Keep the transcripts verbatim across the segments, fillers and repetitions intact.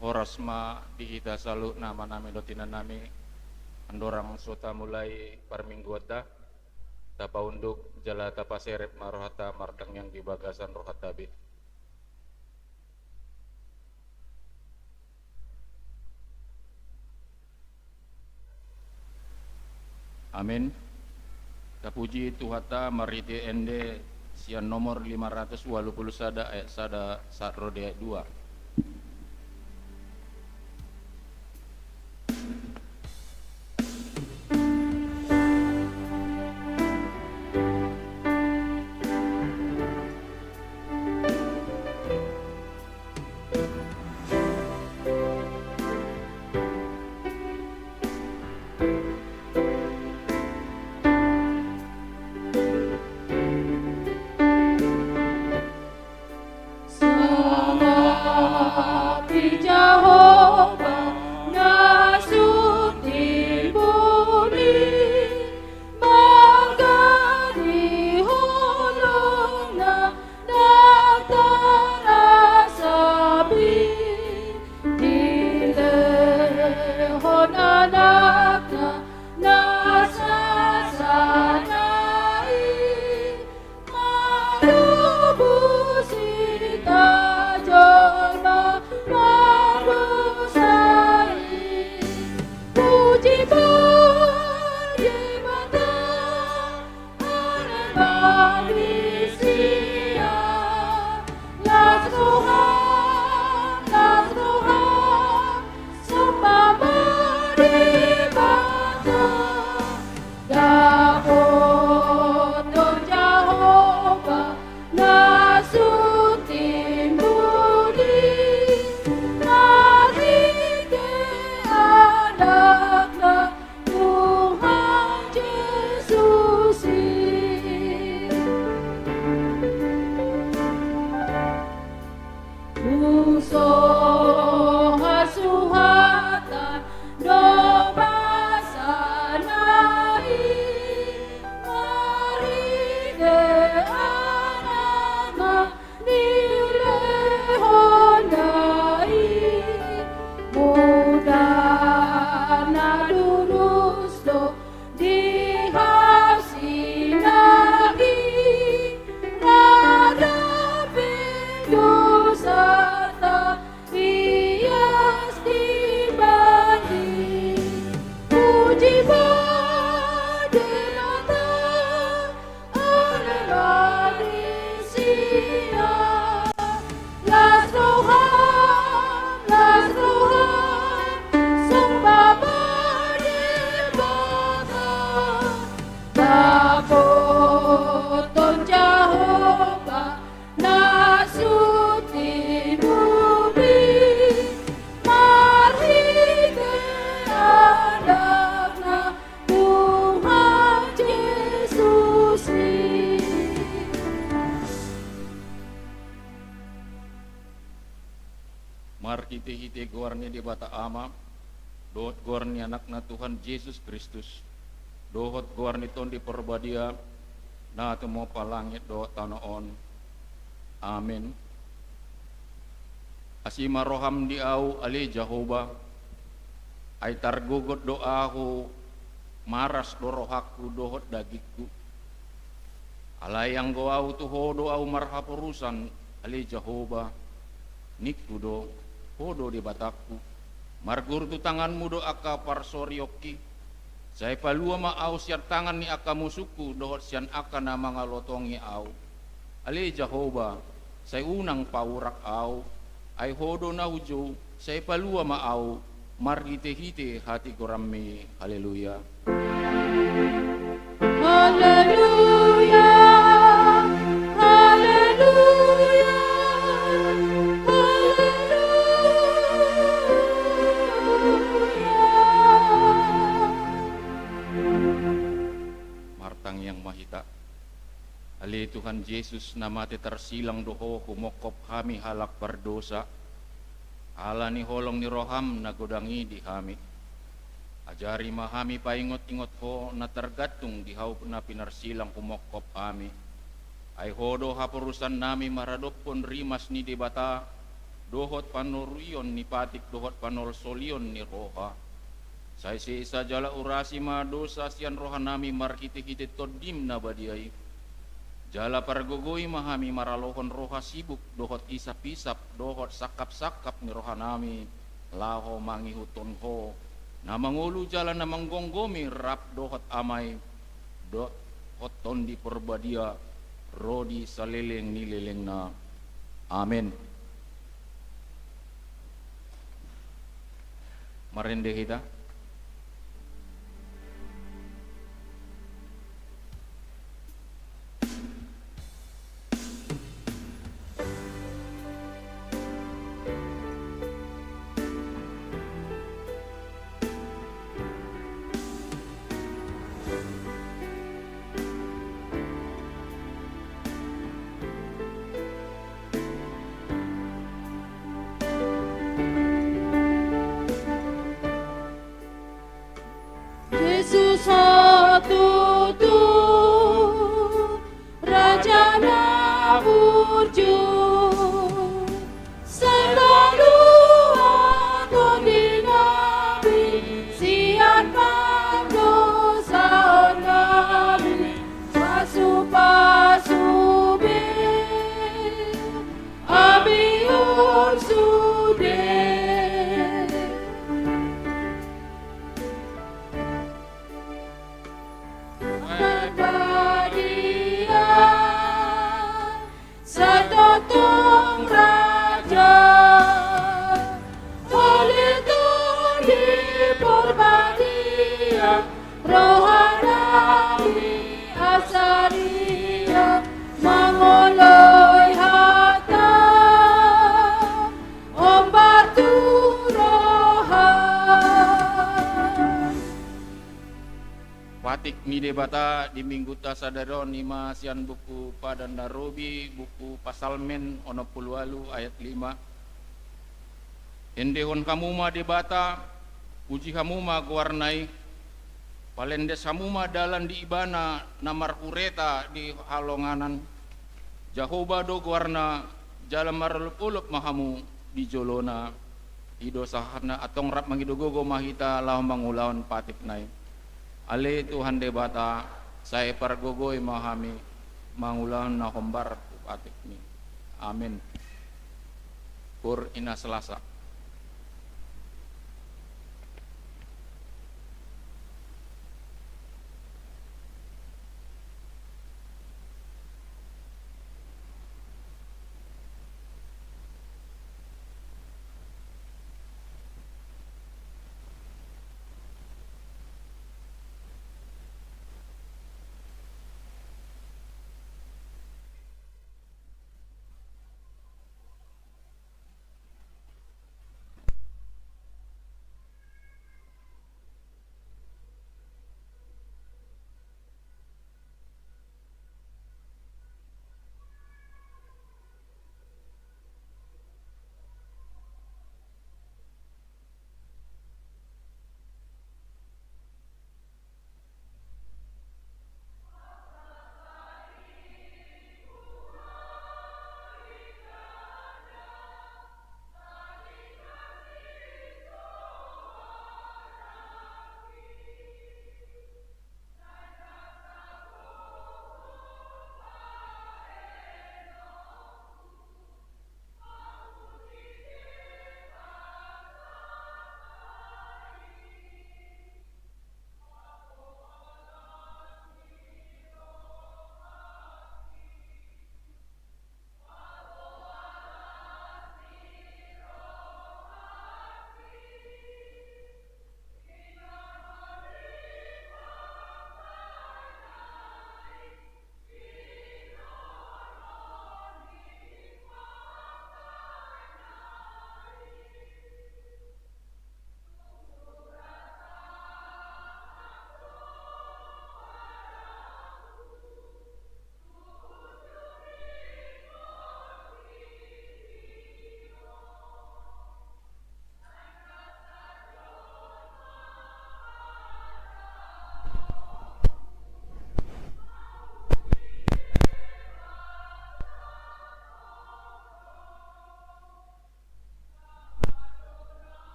Horas ma di hita saluhutna, amanami dohot inanami. Andorang so tamulai parmingguanta, tapaunduk jala tapaserep ma rohanta martangiang di bagasan rohanta be. Amin. Tapuji Tuhanta marhite ende sian nomor lima ratus ualu pulu sada ayat sada sahat ro di ayat dua. Sangap di Jahowa na sun timbul i, marga ni holongna ndang tarasap i, dilehon anakna na sasada i, manobus hita jolma mardosa i. Puji ma Debata, ale ma Debata, las roham, las roham, somba ma Debata. Dapothon Jahowa na sun timbul i, marhite Anakna Tuhan Jesus i. Tung so hasuhatan do basana i, marhite Anakna dilehonna i, mudar na durus do di hau sinagi, rada pe dosanta ias di bandi. Puji ma Debata, ale ma Debata. Las roham, las roham, somba ma Debata. Dapothon Jahowa na sun timbul i, marhite Anakna Tuhan Jesus i. Marhitehite goar ni Debata Ama, dohot goar ni Anakna Tuhan Jesus Kristus, dohot goar ni Tondi Parbadia, na tumompa langit dohot tano on. Amen. Asi ma roham di ahu, ale Jahowa, ai targogot do ahu, maras do rohangku dohot dagingku. Alai anggo ahu, tu Ho do ahu marhaporusan, ale Jahowa, ningku do, Ho do Debatangku. Marguru tu tanganmu do angka parsorionki. Sai palua ma ahu sian tangan ni angka musungku dohot sian angka na mangalotongi ahu. Ale Jahowa, sai unang paurak ahu, ai Ho do na hujou, sai palua ma ahu, marhitehite hatigoranmi. Haleluya. Haleluya, haleluya, haleluya. Martangiang ma hita. Ale Tuhan Jesus, na mate tarsilang do Ho humongkop hami halak pardosa, ala ni holong ni roham na godang i di hami. Ajari ma hami paingot-ingot Ho na targantung di Ho na pinarsilang humongkop hami. Ai Ho do haporusannami maradophon rimas ni Debata, dohot panorion ni patik dohot panolsolion ni roha. Sai sesa jala urasi ma dosa sian rohanami marhitehite Tondim na badia i. Jala pargogoi ma hami maralohon roha sibuk dohot isap-isap dohot sangkap-sangkap ni rohanami, laho mangihuthon Ho, na mangolu jala na manggomgomi rap dohot Ama i dohot Tondi Porbadia, ro di saleleng ni lelengna. Amen. Marende hita. Jesus, Ho tutu Raja na burju, sai paluahon di nami sian pandosaon nami, pasu-pasu be hami on sude. Badia, sai tongtong Raja, holi Tondi Porbadia, roha nami asa dia mangoloi hata, hombar tu roha. Patik ni Debata di Mingguta sadari on i ma sian buku Padan na Robi, buku Psalmen onom pulu ualu ayat lima. Endehon hamu ma Debata, puji hamu ma goarna i, palendes hamu ma dalan di Ibana na marhureta di halonganan. Jahowa do goarna, jala marolop-olop ma hamu di jolona. I do sahatna, antong rap mangido gogo ma hita laho mangulahon patikna i. Ale Tuhan Debata, sai pargogoi ma hami mangulahon na hombar tu patikmi. Amen. Kur ina Selasa.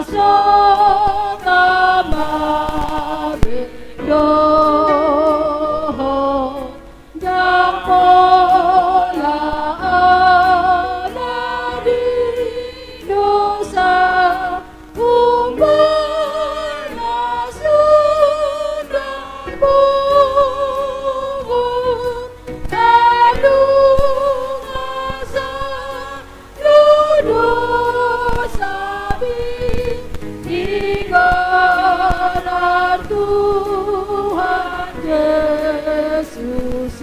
Sota mabe dohot ndang pola ala di dosa, umbahen na suda bohut adong asa ludo sabi di goran Tuhan Jesus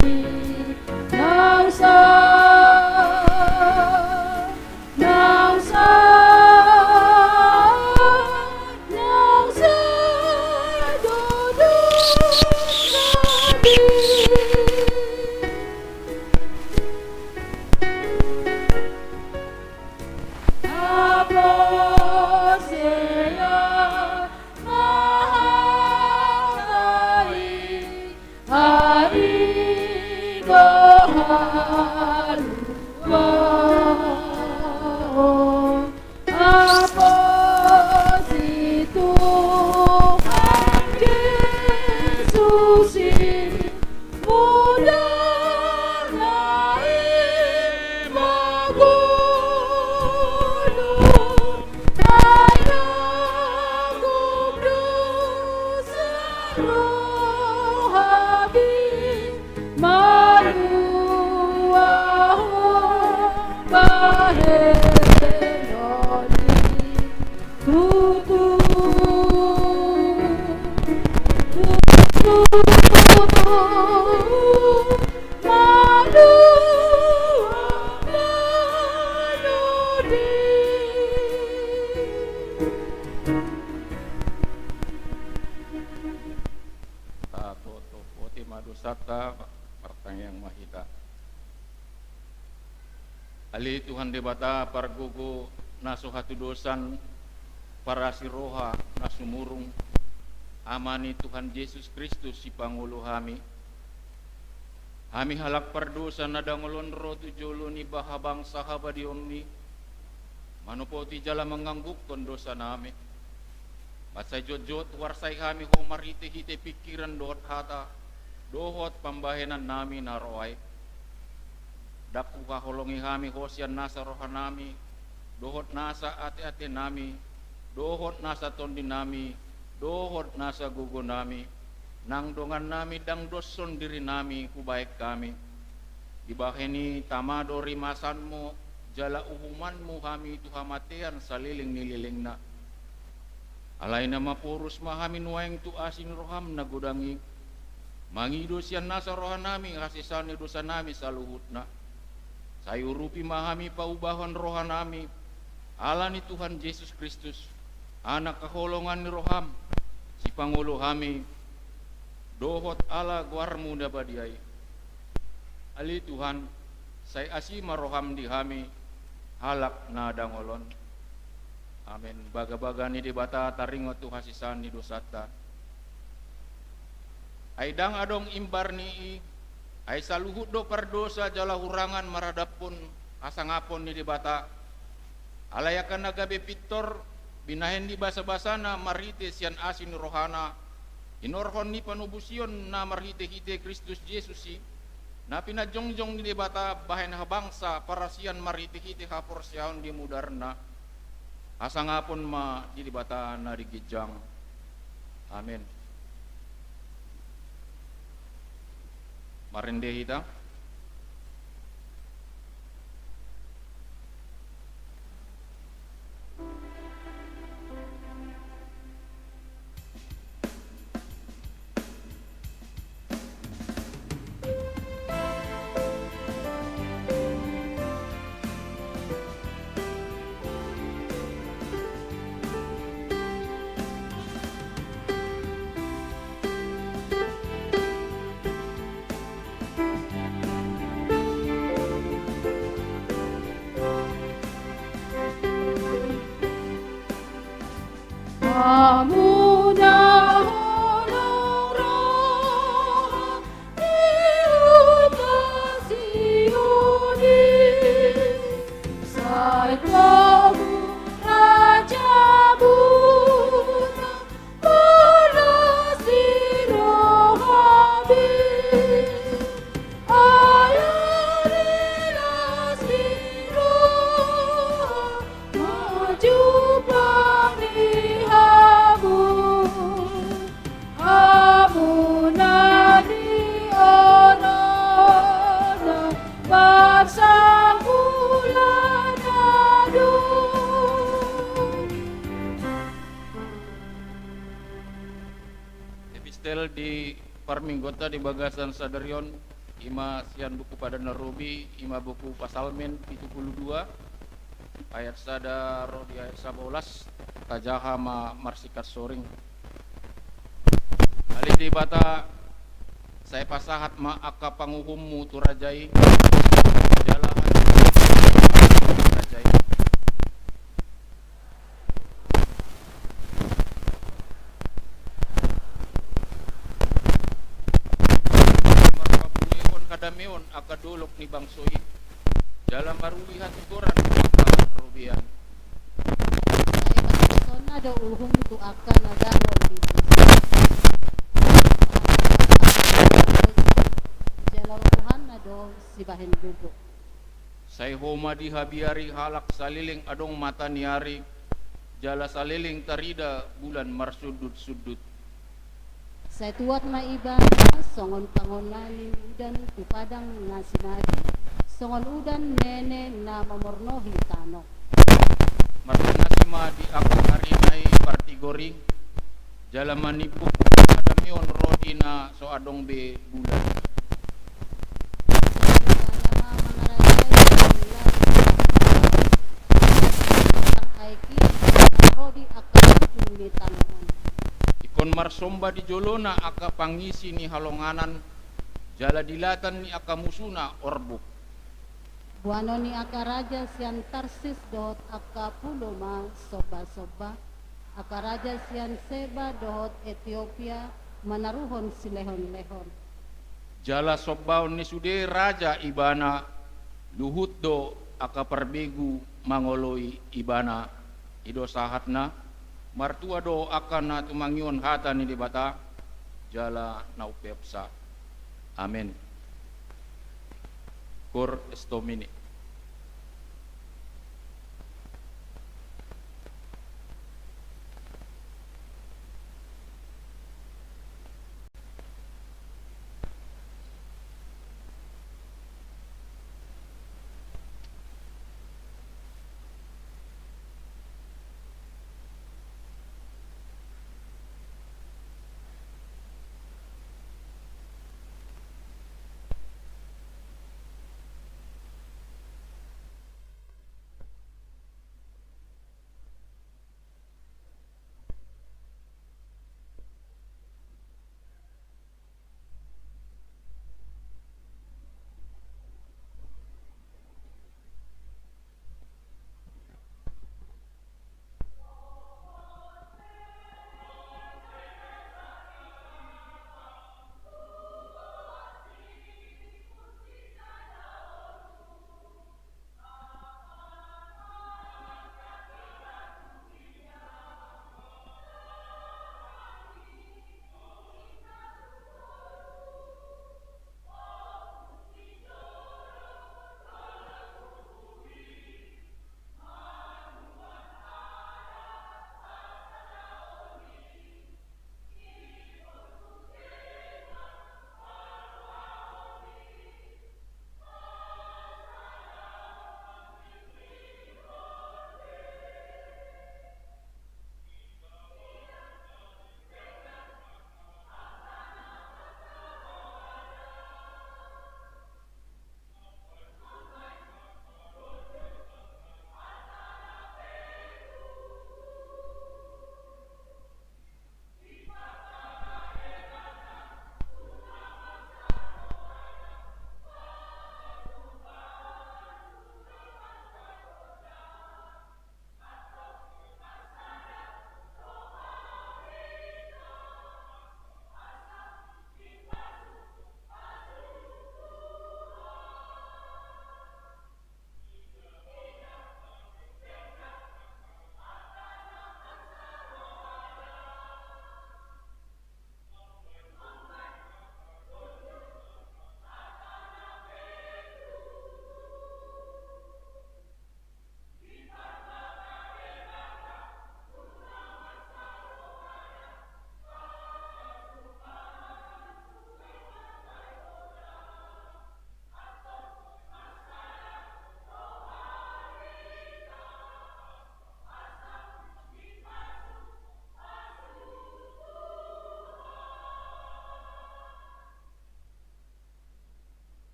i nang sa, nang sa, nang sa dodo sabi. Aposi Tuhan Jesus i, mudarna i ma guru, ai na gok dosa roha i, malua ho bahenon i. Tutu, tutu, malua bahenon i. Tatoto, botima dosanta, martangiang ma hita. Ale Tuhan Debata, pargogo na so hatudosan, parasi roha na sumurung, Ama ni Tuhan Jesus Kristus, sipangolu hami. Hami halak pardosa na dangol on ro tu jolo ni bahabangsa habadiaonmi, manopoti jala manganggungkon dosanami. Mansai jotjot huarsai hami Ho marhitehite pingkiran dohot hata, dohot pambahenannami na ro ai. Ndang huhaholongi hami Ho sian nasa rohanami, dohot nasa ateatenami, dohot nasa tondinami, dohot nasa gogonami, nang dongannami ndang doshon dirinami hubahen hami. Dibahen i tama do rimasanmu, jala uhumanmu hami tu hamatean saleleng ni lelengna. Alai na maporus ma hami nuaeng tu asi ni roham na godang i, mangido sian nasa rohanami hasesaan ni dosanami saluhutna. Sai urupi ma hami paubahon rohanami, ala ni Tuhan Jesus Kristus, Anak haholongan ni roham, sipangolu hami, dohot ala goarmu na badia i. Ale Tuhan, sai asi ma roham di hami, halak na dangol on. Amen. Bagabaga ni Debata taringot tu hasesaan ni dosanta. Ai ndang adong imbar ni i, ai saluhut do pardosa jala hurangan marhadaphon hasangapon ni Debata. Alai angka na gabe pintor, binahen ni basabasana marhite sian asi ni rohana, hinorhon ni panobusion na marhitehite Kristus Jesus i, na pinajongjong ni Debata bahen habangsa parasian marhitehite haporseaon di mudarna. Hasangapon ma di Debata na di ginjang. Amen. Marende hita. Hamu na holong roha di huta Sion i, sai togihon rajamu Di parmingguonta di bagasan sadari on, i ma sian buku Padan na Robi, i ma buku Psalmen pitu pulu dua, ayat sada ro di ayat sabolas, tajaha ma marsikat soring. Ale Debata, sai pasahat ma angka panguhummu tu raja i, jala raja i. Marpangulahon hadameon angka dolok ni bangso i, jala maruli hatigoran angka parrobean. Sai pasahatonmu do uhum tu angka na dangol di bangso i. Jala rohanna do sibahen gogo. Sai Ho ma dihabiari halak saleleng adong mata ni ari, jala saleleng tarida bulan marsundutsundut. Sai tuat ma Ibana songon pangona ni udan tu padang na sinari, songon udan nene na mamornohi tano. Marnasi ma di angka ari na i partigor i, jala manimbung hadameon ro di na so adong be bulan. Jala ma mangarajai di laut, aek i ro di angka ujung ni tano on. Ingkon marsomba di jolona angka pangisi ni halonganan, jala di latan ni angka musuna orbuk. Boanon ni angka raja sian Tarsis dohot angka pulo ma sombasomba, angka raja sian Seba dohot Etiopia manaruhon silehonlehon. Jala sombaon ni sude raja Ibana, luhut do angka parbegu mangoloi Ibana. I do sahatna. Martua do angka na tumangihon hata ni Debata, jala na umpeopsa. Amen. Cor est Domine.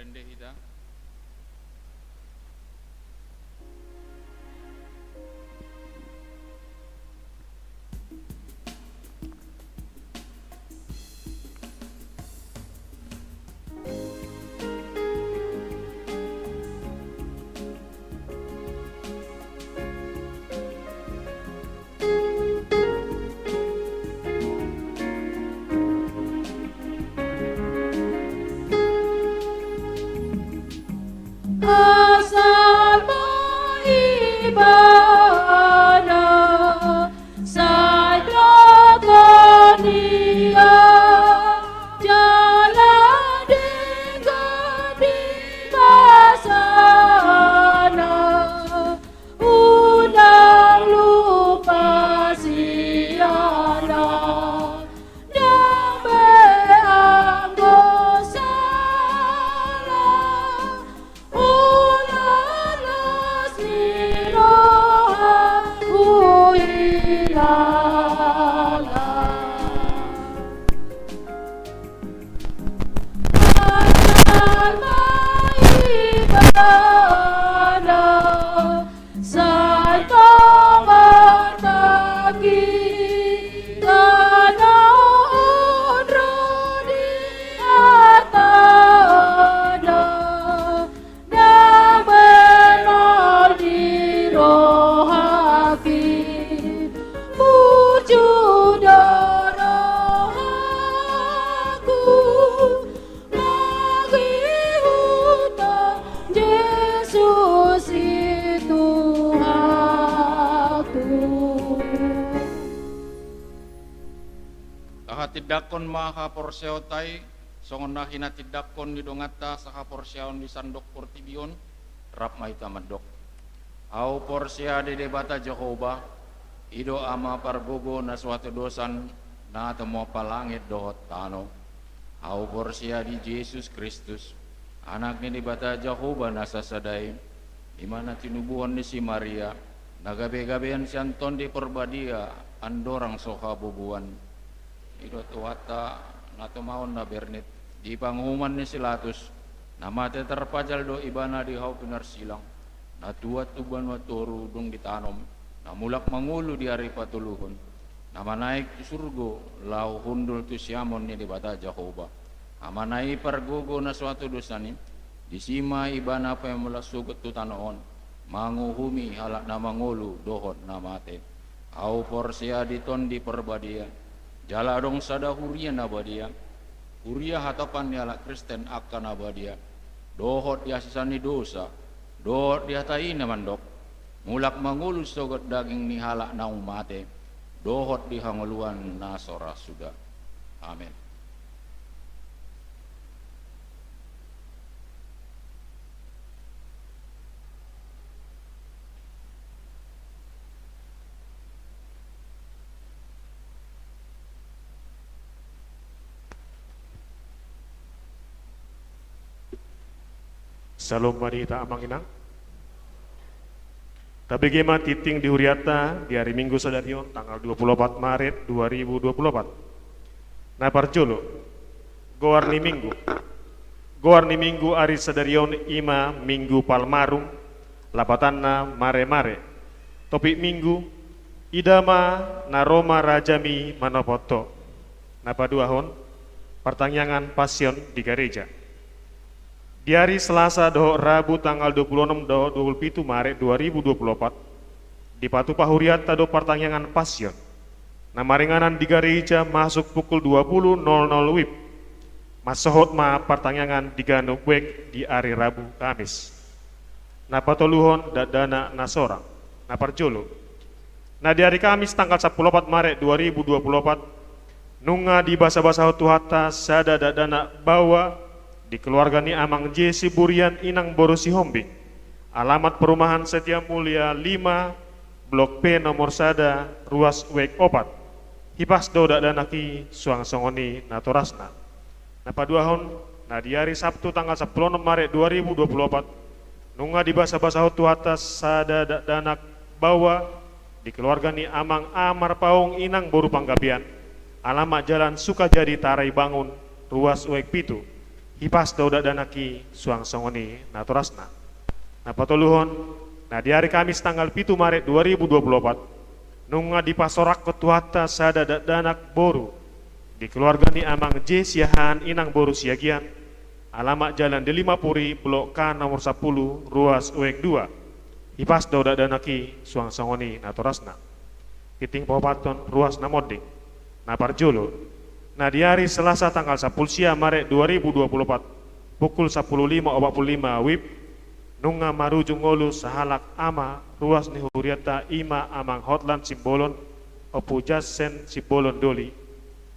Rende hita. Asal ma ibana sai dohot ia, jala denggan di basana. Unang lupa siala, ndang be anggo sala, ulalas ni roha huhilala. Asal ma ibana sai tong martangki, tano on ro di hatana. Ndang be maol di rohaki, burju do rohaku, mangihuthon Jesus i Tuhanta. Tahatindangkon ma haporseaonta i, songon na hinatindangkon ni donganta sahaporseaon di sandok portibi on. Rap ma hita mandok: Ahu porsea di Debata Jahowa, i do Ama pargogo na so hatudosan, na tumompa langit dohot tano. Ahu porsea di Jesus Kristus, Anak ni Debata Jahowa na sasada i, i ma na tinubuhon ni si Maria, na gabegabean sian Tondi Parbadia, andorang so habubuan. I do Tuhanta, na tumaon na bernit, di panguhuman ni si Latus, na mate tarpajal do Ibana di hau pinarsilang, na tuat tu banua toru dung ditanom, na mulak mangolu di ari patoluhon, na manaek tu surgo laho hundul tu siamun ni Debata Jahowa, Amana i pargogo na so hatudosan i. Disi ma Ibana paimula sogot tu tano on, manguhumi halak na mangolu dohot na mate. Ahu porsea di Tondi Parbadia, jala adong sada huria na badia, huria hatopan ni halak Kristen angka na badia, dohot di hasesaan ni dosa, dohot di hata i na mandok: Mulak mangolu sogot daging ni halak naung mate, dohot di hangoluan na so ra suda. Amen. Syalom ma di hita amang inang. Tabege ma tingting di hurianta di ari Minggu sadari on, tanggal dua puluh opat Maret dua ribu dua puluh opat. Na parjolo, goar ni Minggu. Goar ni Minggu ari sadari on i ma Minggu Palmarum, lapatanna Maremare. Topik Minggu: Ida ma na ro ma Rajami manopot Ho. Na paduahon, partangiangan Pasion di gareja. Di ari Selasa dohot Rabu tanggal dua puluh onom dohot dua puluh pitu Maret dua ribu dua puluh opat, dipatupa hurianta do partangiangan Pasion, na maringanan di gareja masuk pukul dua puluh nol nol wib. Mansohot ma partangiangan di ganup wijk di ari Rabu Kamis. Na patoluhon, dakdanak na sorang. Na parjolo, na di ari Kamis tanggal sampulu opat Maret dua ribu dua puluh opat, nunga dibasabasahon Tuhanta sada dakdanak baoa di keluarga ni Amang J. Siburian, Inang boru Sihombing, alamat perumahan Setia Mulia lima, Blok P nomor sada, ruas wijk opat. Hipas do dakdanak i, suang songon i natorasna. Na paduahon, na di ari Sabtu tanggal sampulu onom Maret dua ribu dua puluh opat, nunga dibasabasahon Tuhanta sada dakdanak baoa di keluarga ni Amang A. Marpaung, Inang boru Panggabean, alamat Jalan Sukajadi Taraibangun, ruas wijk pitu. Hipas do dakdanak i suang songon i natorasna. Na patoluhon, na di ari Kamis tanggal pitu Maret dua ribu dua puluh opat, nunga dipasoranghon Tuhanta sada dakdanak boru di keluarga ni Amang J Siahaan, Inang boru Siagian, alamat Jalan Delima Puri, Blok K nomor sapuluh, Ruas Uek dua. Hipas do dakdanak i suang songon i natorasna. Tingting paopathon, ruas na monding. Na parjolo, na di ari Selasa tanggal sampulu sia Maret dua ribu dua puluh opat, pukul sampulu lima opat pulu lima wib, nunga marujung ngolu sahalak ama ruas ni hurianta, i ma Amang Hotlan Simbolon, Ompu Jansen Simbolon doli,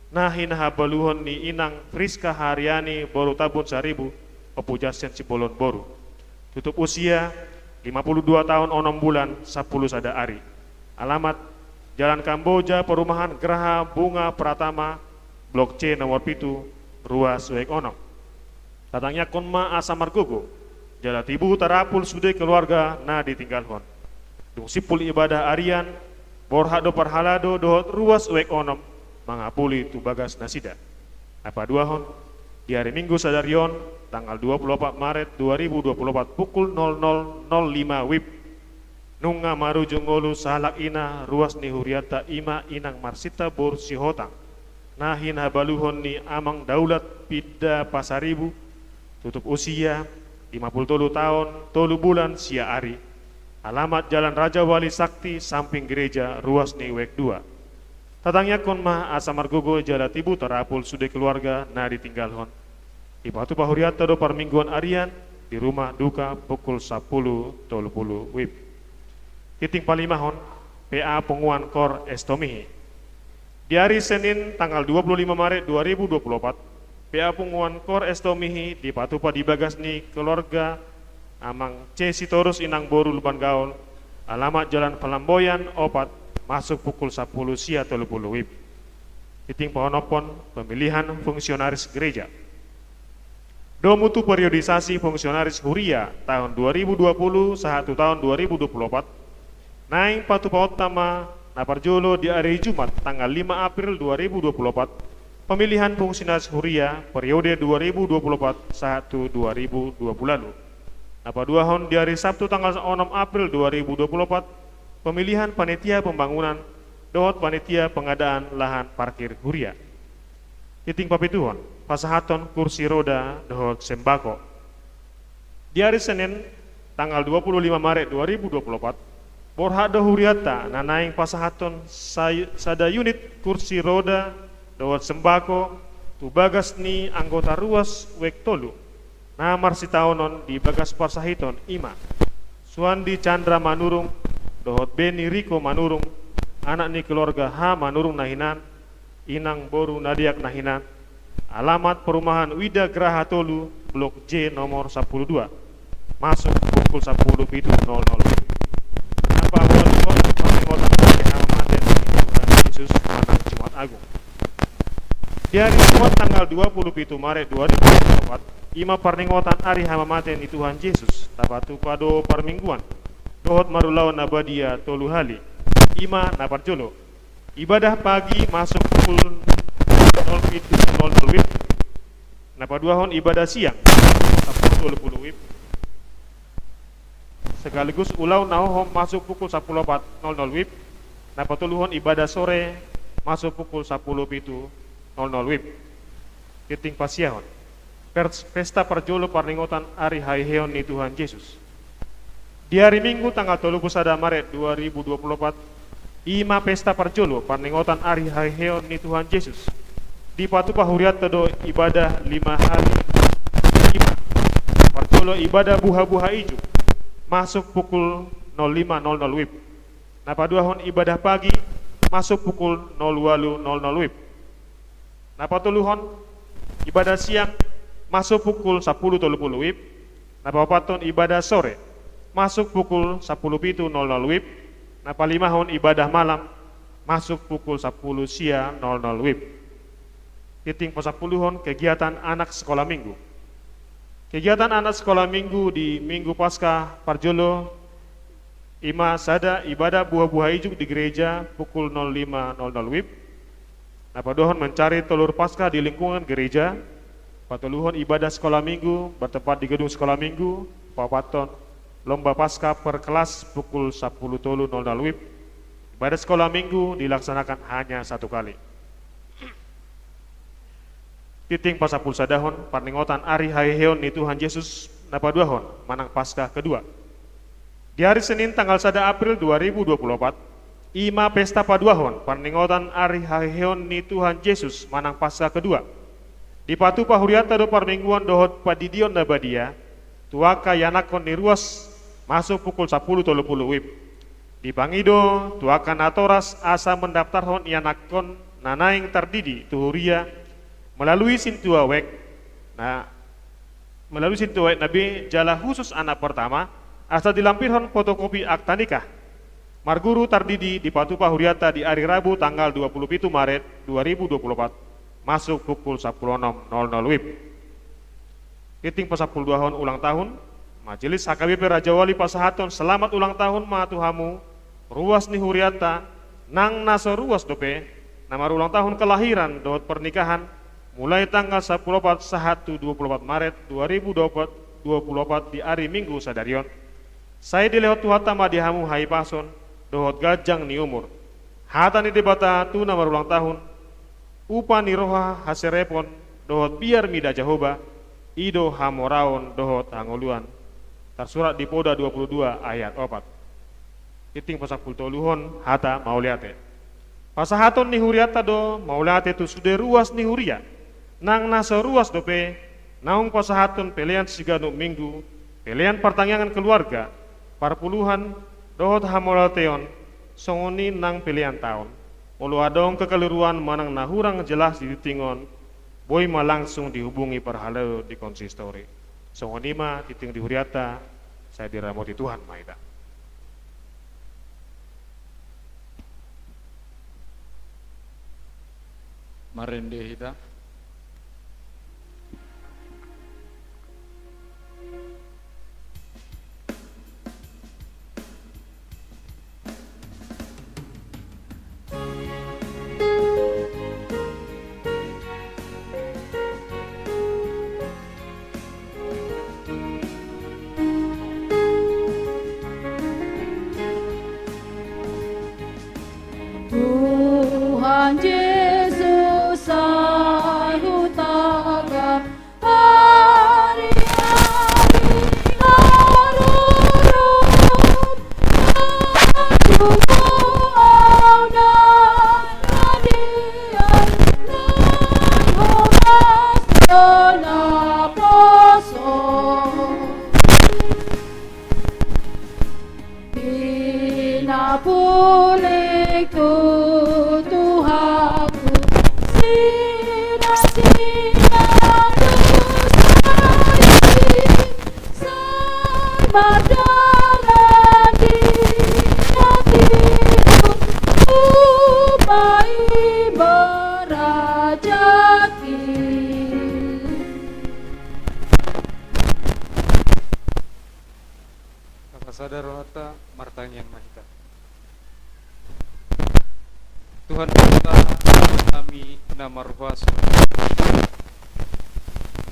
na hinahabaluhon ni Inang Friska Hariani boru Tambun Saribu, Ompu Jansen Simbolon boru. Tutup usia lima puluh dua taon onom bulan sampulu sada ari. Alamat Jalan Kamboja, perumahan Graha Bunga Pratama, Blok C nomor pitu, Ruas Uek onom. Tatangiangkon ma asa margogo jala tibu tarapul sude keluarga na ditinggalhon. Dung simpul ibadah arian, borhat do parhalado dohot Ruas Uek onom mangapuli tu bagas nasida. Na paduahon, di ari Minggu sadari on, tanggal dua puluh opat Maret dua ribu dua puluh opat, pukul nol nol nol lima wib, nunga marujung ngolu sahalak ina ruas ni hurianta, i ma Inang Marsita boru Sihotang, na hinahabaluhon ni Amang Daulat Pinda Pasaribu, tutup usia lima puluh tolu taon tolu bulan sia ari. Alamat Jalan Raja Wali Sakti, samping gereja, Ruas ni Uek dua. Tatangiangkon ma asa margogo jala tibu tarapul sude keluarga na ditinggalhon. Dipatupa hurianta do parmingguan arian di rumah duka pukul sampulu tolu pulu wib. Tingting palimahon, P A Punguan Kor S Tomihi. Di ari Senin tanggal dua puluh lima Maret dua ribu dua puluh opat, P A Punguan Kor S Tomihi dipatupa di bagas ni keluarga Amang C Sitorus, Inang boru Lumban Gaol, alamat Jalan Pelamboyan opat, masuk pukul sampulu sia tolu pulu wib. Tingting paonomhon, pemilihan fungsionaris gereja. Domu tu periodisasi fungsionaris huria tahun dua ribu dua puluh sahat tu tahun dua ribu dua puluh opat, naeng patupaonta ma, na parjolo, di ari Jumat tanggal lima April dua ribu dua puluh opat, pemilihan fungsionaris huria periode dua ribu dua puluh opat sahat tu dua ribu dua puluh ualu. Na paduahon, di ari Sabtu tanggal onom April dua ribu dua puluh opat, pemilihan panitia pembangunan dohot panitia pengadaan lahan parkir huria. Tingting papituhon, pasahathon kursi roda dohot sembako. Di ari Senin tanggal dua puluh lima Maret dua ribu dua puluh opat, borhat do hurianta na naeng pasahathon sa-, sada unit kursi roda dohot sembako tu bagas ni anggota Ruas Uek tolu, na marsitaonon di bagas parsahiton, i ma Suandi Chandra Manurung dohot Beni Riko Manurung, anak ni keluarga H Manurung na hinan, Inang boru Nadiak na hinan, alamat perumahan Wida Graha tolu, Blok J nomor sampulu dua, masuk pukul sampulu pitu nol nol. Naeng paboa parningotan ari hamamate ni Tuhan Jesus manang Jumat Agung. Di ari Jumat tanggal dua puluh pitu Maret dua ribu dua puluh opat, i ma parningotan ari hamamate ni Tuhan Jesus, tapatupa do parmingguan dohot marulaon na badia tolu hali. I ma, na parjolo, ibadah pagi masuk pukul nol pitu nol nol wib. Na paduahon, ibadah siang sampulu tolu pulu wib, sekaligus ulaon na hohom masuk pukul sampulu opat nol nol wib. Na patoluhon, ibadah sore masuk pukul sampulu pitu nol nol wib. Tingting pasiahon, pers-, pesta parjolo parningotan ari haheheon ni Tuhan Jesus. Di ari Minggu tanggal tolu pulu sada Maret dua ribu dua pulu opat, i ma pesta parjolo parningotan ari haheheon ni Tuhan Jesus. Dipatupa hurianta do ibadah lima hali. I ma, parjolo, ibadah buhabuha ijuk masuk pukul nol lima nol nol wib. Na paduahon, ibadah pagi masuk pukul nol ualu nol nol wib. Na patoluhon, ibadah siang masuk pukul sampulu tolu pulu wib. Na paopathon, ibadah sore masuk pukul sampulu pitu nol nol wib. Na palimahon, ibadah malam masuk pukul sampulu sia nol nol wib. Tingting pasampuluhon, kegiatan anak sekolah minggu. Kegiatan anak sekolah minggu di Minggu Paskah parjolo, i ma sada, ibadah buhabuha ijuk di gereja pukul nol lima nol nol wib. Na paduahon, mencari telur Paskah di lingkungan gereja. Patoluhon, ibadah sekolah minggu bertempat di gedung sekolah minggu. Paopathon, lomba Paskah per kelas pukul sapuluh tolu nol nol WIB. Ibadah sekolah minggu dilaksanakan hanya satu kali. Tingting pasampulusadahon, parningotan ari haheheon ni Tuhan Jesus na paduahon manang Paskah kedua. Di ari Senin tanggal sada April dua ribu dua puluh opat, i ma pesta paduahon parningotan ari haheheon ni Tuhan Jesus manang Paskah kedua. Dipatupa hurianta do parmingguon dohot pandidion na badia tu angka ianakhon ni ruas masuk pukul sapuluh tolu pulu WIB. Dipangido tu angka natoras asa mendaftarhon ianakhon na naeng tardidi tu huria melalui sintua web na, melalui sintua web na be jala khusus anak pertama, asa dilampirhon fotokopi akta nikah. Marguru tardidi dipatupa hurianta di ari Rabu tanggal dua puluh pitu Maret dua ribu dua puluh opat, masuk pukul sapuluh onom nol nol WIB. Tingting pasampuluduahon, ulang tahun. Majelis H K B P Rajawali pasahathon selamat ulang tahun ma tu hamu, ruas ni hurianta, nang na so ruas dope, na marulang tahun kelahiran dohot pernikahan, mulai tanggal sapuluh opat sahat tu dua puluh opat Maret dua ribu dua puluh opat di ari Minggu sadari on. Sai dilehon Tuhanta ma di hamu hahipason dohot ganjang ni umur. Hata ni Debata tu na marulang tahun, upa ni roha haserepon dohot biar mida Jahowa, i do hamoraon dohot hangoluan. Tarsurat di Poda dua puluh dua ayat opat. Tingting pasampulutoluhon, hata mauliate. Pasahaton ni hurianta do mauliate tu sude ruas ni huria, nang na so ruas dope, naung pasahathon pelean siganup Minggu, pelean partangiangan keluarga, parpuluhan, dohot hamauliateon, songon i nang pelean taon. Molo adong kekeliruan manang na hurang jelas di tingting on, boi ma langsung dihubungi parhalado di konsistori. Songon i ma tingting di hurianta, sai diramoti Tuhan ma hita. Marende hita. Tuhan Jesus, sai hutangihon ari-ari haroro, tunggu au na rade, nang horas na poso. Pinapulik tu Tuhanku, sina-sina dosa i, sai mardalan di hatiku, upa i marajaki. Tapasada rohanta, martangiang ma hita. Tuhan Debata, Amanami na marhuaso,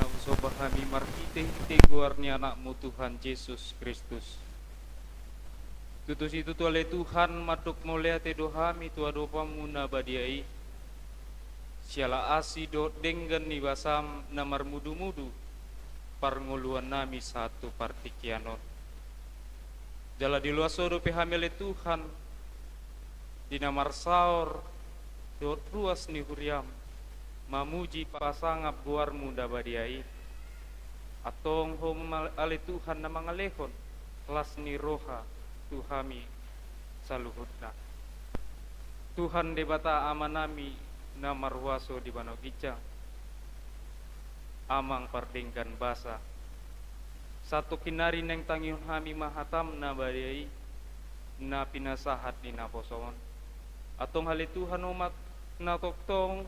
na husomba hami marhite-hite goar ni Anakmu Tuhan Jesus Kristus. Tutu situtu ale Tuhan, mandok mauliate do hami tu adopanMu na badia i, siala asi dohot denggan ni basaM na marmudu-mudu parngoluannami sahat tu partingkian on. Jala diloas Ho dope hami ale Tuhan, di na marsaor dohot ruas ni huriaM, mamuji pasangap goarMu na badia i. Antong Ho ma ale Tuhan na mangalehon las ni roha tu hami saluhutna. Tuhan Debata Amanami na marhuaso di banua ginjang, Amang pardenggan basa, satongkin nari naeng tangihon hami ma hataM na badia i, na pinasahat di naposo on. Antong ale Tuhan, Ho ma na tongtong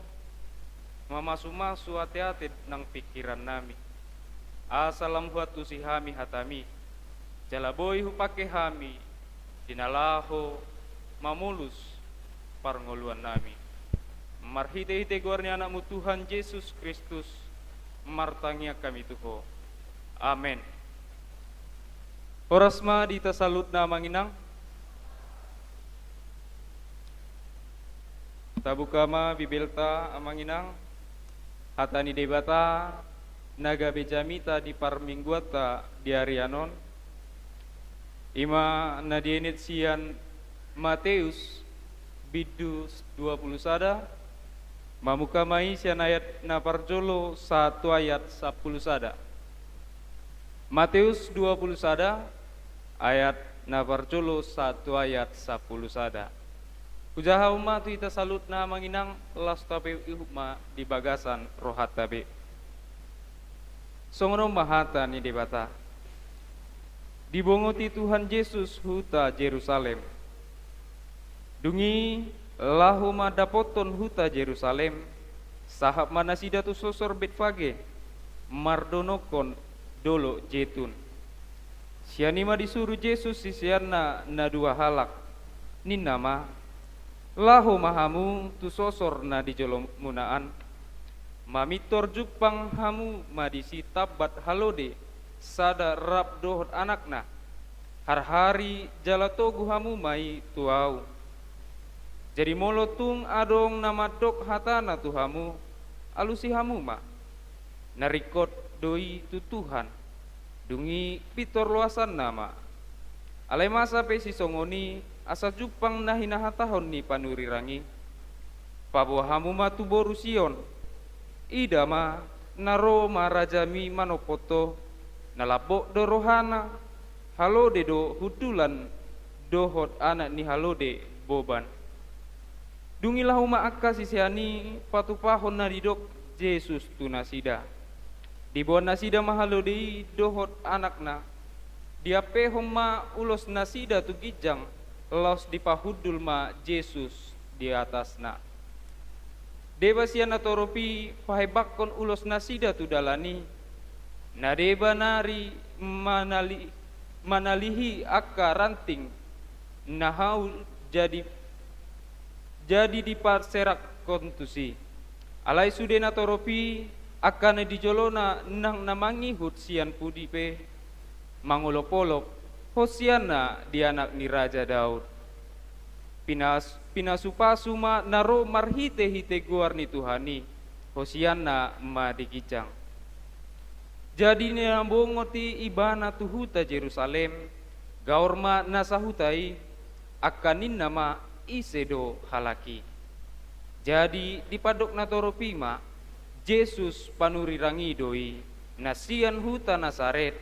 mamasu-masu ate-ate nang pingkirannami, asa lam huantusi hami hataMi, jala boi hupangke hami di na laho mamolus parngoluannami. Marhite-hite goar ni Anakmu Tuhan Jesus Kristus, martangiang hami tu Ho. Amen. Horas ma di hita saluhutna, Amang Inang. Tabuka ma Bibelta, Amang Inang. Hata ni Debata na gabe jamita di parmingguanta di arian on, i ma na dienet sian Mateus bindu dua pulu sada, mamungka ma i sian ayat na parjolo sahat tu ayat sampulu sada. Mateus dua pulu sada, ayat na parjolo sahat tu ayat sampulu sada. Hujahahon ma tu hita saluhutna, Amang Inang, laos tapaihutihut ma di bagasan rohanta be. Songon on ma hata ni Debata. Dibongoti Tuhan Jesus huta Jerusalem. Dung i laho ma dapothon huta Jerusalem, sahat ma nasida tu sosor Betfage, mardonokkon dolok Jetun. Sian i ma disuru Jesus siseanna na dua halak. Ninna ma, laho ma hamu tu sosor na di jolomuna an. Mamintor jumpang hamu ma disi tambat halode, sada rap dohot anakna. Harhari jala togu hamu ma i tu ahu. Jadi molo tung adong na mandok hatana tu hamu, alusi hamu ma. Na ringkot do i tu Tuhan. Dung i pintor loasanna ma. Alai masa pe sisongon i, asa jumpang na hinahatahon ni panurirang i. Paboa hamu ma tu boru Sion. Ida ma, na ro ma rajami manompot ho, na lambok do rohana, halode do hundulan, dohot anak ni halode boban. Dung i laho ma angka sisean i patupahon na didok Jesus tu nasida. Diboan nasida ma halode i dohot anakna. Diampehon ma ulos nasida tu ginjang, laos dipahundul ma Jesus di atasna. Deba sian natorop i pahembangkon ulos nasida tu dalan i. Na deba nari manali-, manalihi angka ranting na hau jadi, jadi diparserakkon tusi. Alai sude natorop i, angka na di jolona nang na mangihut sian pudi pe mangolopolop, Hosianna di anak ni Raja Daud. Pinas-, pinasupasu ma na ro marhitehite goar ni Tuhan i, Hosianna ma di ginjang. Jadi na bongot i ibana tu huta Jerusalem, gaor ma na sahuta i, angka ninna ma, ise do halak i. Jadi dipandok natorop i ma, Jesus panurirang i do i, na sian huta Nasaret,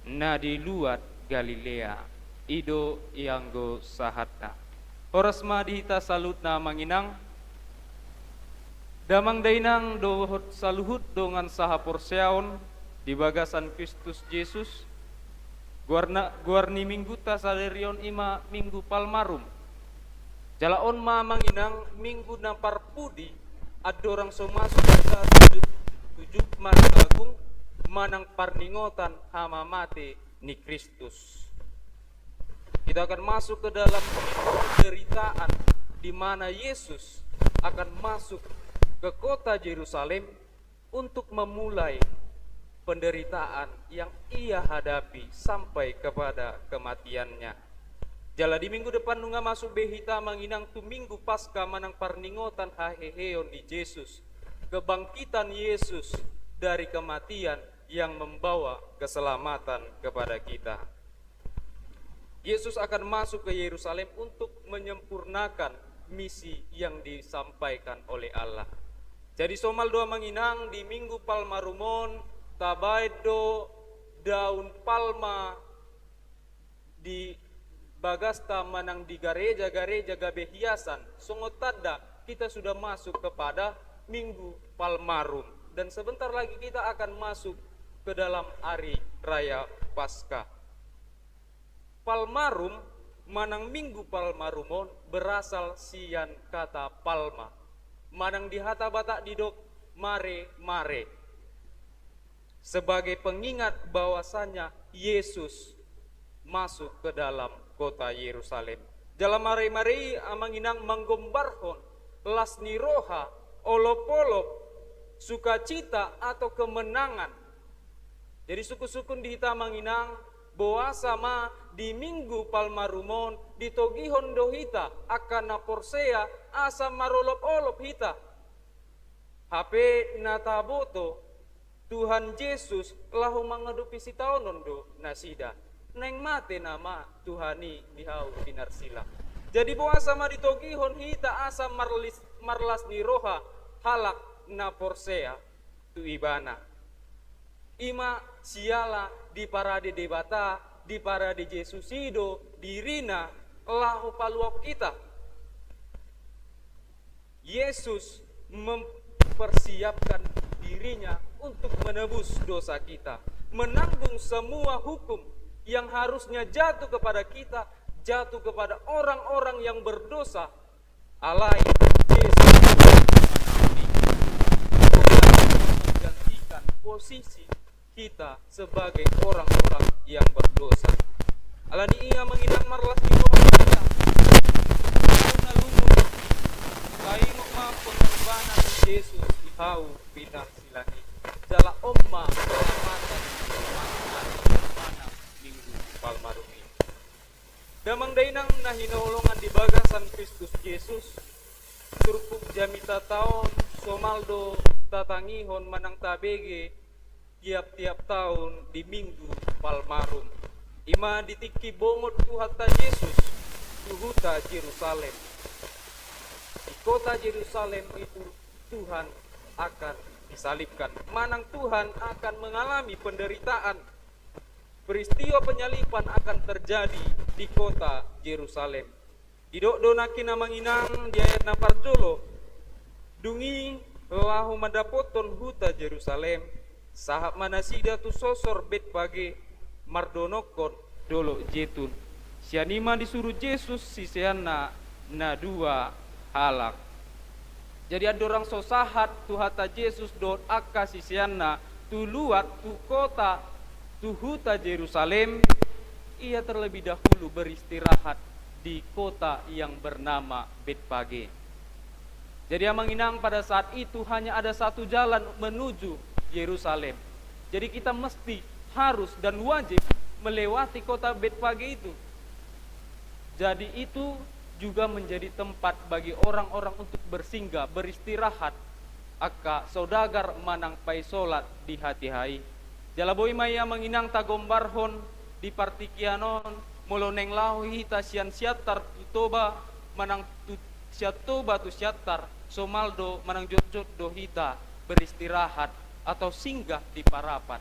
na di luat Galilea. I do i anggo sahatna. Horas ma di hita saluhutna, Amang Inang. Damang dainang dohot saluhut dongan sahaporseaon di bagasan Kristus Jesus, goarna, goar ni minggunta sadari on i ma Minggu Palmarum. Jala on ma, Amang Inang, minggu na parpudi andorang so masuk hita tu Jumat, tu Jumat Agung, manang parningotan hamamate ni Kristus. Kita akan masuk ke dalam penderitaan di mana Yesus akan masuk ke kota Yerusalem untuk memulai penderitaan yang ia hadapi sampai kepada kematiannya. Jala di minggu depan nunga masuk be hita, Amang Inang, tu Minggu Paskah manang parningotan haheheon ni Jesus, kebangkitan Yesus dari kematian yang membawa keselamatan kepada kita. Yesus akan masuk ke Yerusalem untuk menyempurnakan misi yang disampaikan oleh Allah. Jadi somal do, Amang Inang, di Minggu Palmarum on, tabaen do daun palma di bagasta manang di gareja-gareja gabe hiasan, songon tanda kita sudah masuk kepada Minggu Palmarum. Dan sebentar lagi kita akan masuk ke dalam hari raya Paskah. Palmarum, manang Minggu Palmarum on berasal sian kata palma, manang di hata Batak didok mare-mare, sebagai pengingat bahwasanya Yesus masuk ke dalam kota Yerusalem. Jala mare-mare i, Amang Inang, manggombarhon las ni roha, olopolop sukacita atau kemenangan. Jadi sungkun-sungkun di hita amang inang, boasa ma di Minggu Palmarum on ditogihon do hita angka na porsea asa marolop-olop hita. Hape na taboto, Tuhan Jesus laho mangadopi sitaonon do nasida. Naeng mate nama Tuhan i di hau pinarsilang. Jadi boasa ma ditogihon hita asa marlis-, marlas ni roha halak na porsea tu Ibana. I ma siala diparade Debata, diparade Jesus i do dirina laho paluahon hita. Yesus mempersiapkan dirinya untuk menebus dosa kita, menanggung semua hukum yang harusnya jatuh kepada kita, jatuh kepada orang-orang yang berdosa. Alai Yesus menggantikan posisi kita sebagai orang-orang yang berdosa. Alani i amang inang, marlas ni roha ma hita. Taingot ma pengorbanan ni Jesus di hau pinarsilang i. Jala on ma keselamatan di Minggu Palmarum i. Damang dainang na hinaholongan di bagasan Kristus Jesus, turpuk jamita ta on somal do tatangihon manang tabege tiap-tiap taon di Minggu Palmarum. I ma di tingki bongot Tuhanta Jesus tu huta Jerusalem. Di kota Jerusalem itu Tuhan akan disalibkan, manang Tuhan akan mengalami penderitaan. Peristiwa penyaliban akan terjadi di kota Jerusalem. Didok do nangkin amang inang di ayat na parjolo, dung i laho mandapothon huta Jerusalem, sahat ma nasida tu sosor Betfage mardonokkon Dolok Jetun. Sian i ma disuru Jesus siseanna na dua halak. Jadi andorang so sahat Tuhanta Jesus dohot angka siseanna tu luat tu kota, tu huta Jerusalem, ia terlebih dahulu beristirahat di kota yang bernama Betfage. Jadi amang inang, pada saat itu hanya ada satu jalan menuju Yerusalem. Jadi kita mesti, harus dan wajib melewati kota Betfage itu. Jadi itu juga menjadi tempat bagi orang-orang untuk bersinggah, beristirahat, angka saudagar manang paisolat di hatiha i. Jala boi ma i amang inang tagombarhon di partingkian on, molo naeng laho hita sian Siantar tu Toba, manang tu, sian Toba tu Siantar, somal do manang jotjot do hita beristirahat atau singgah di Parapat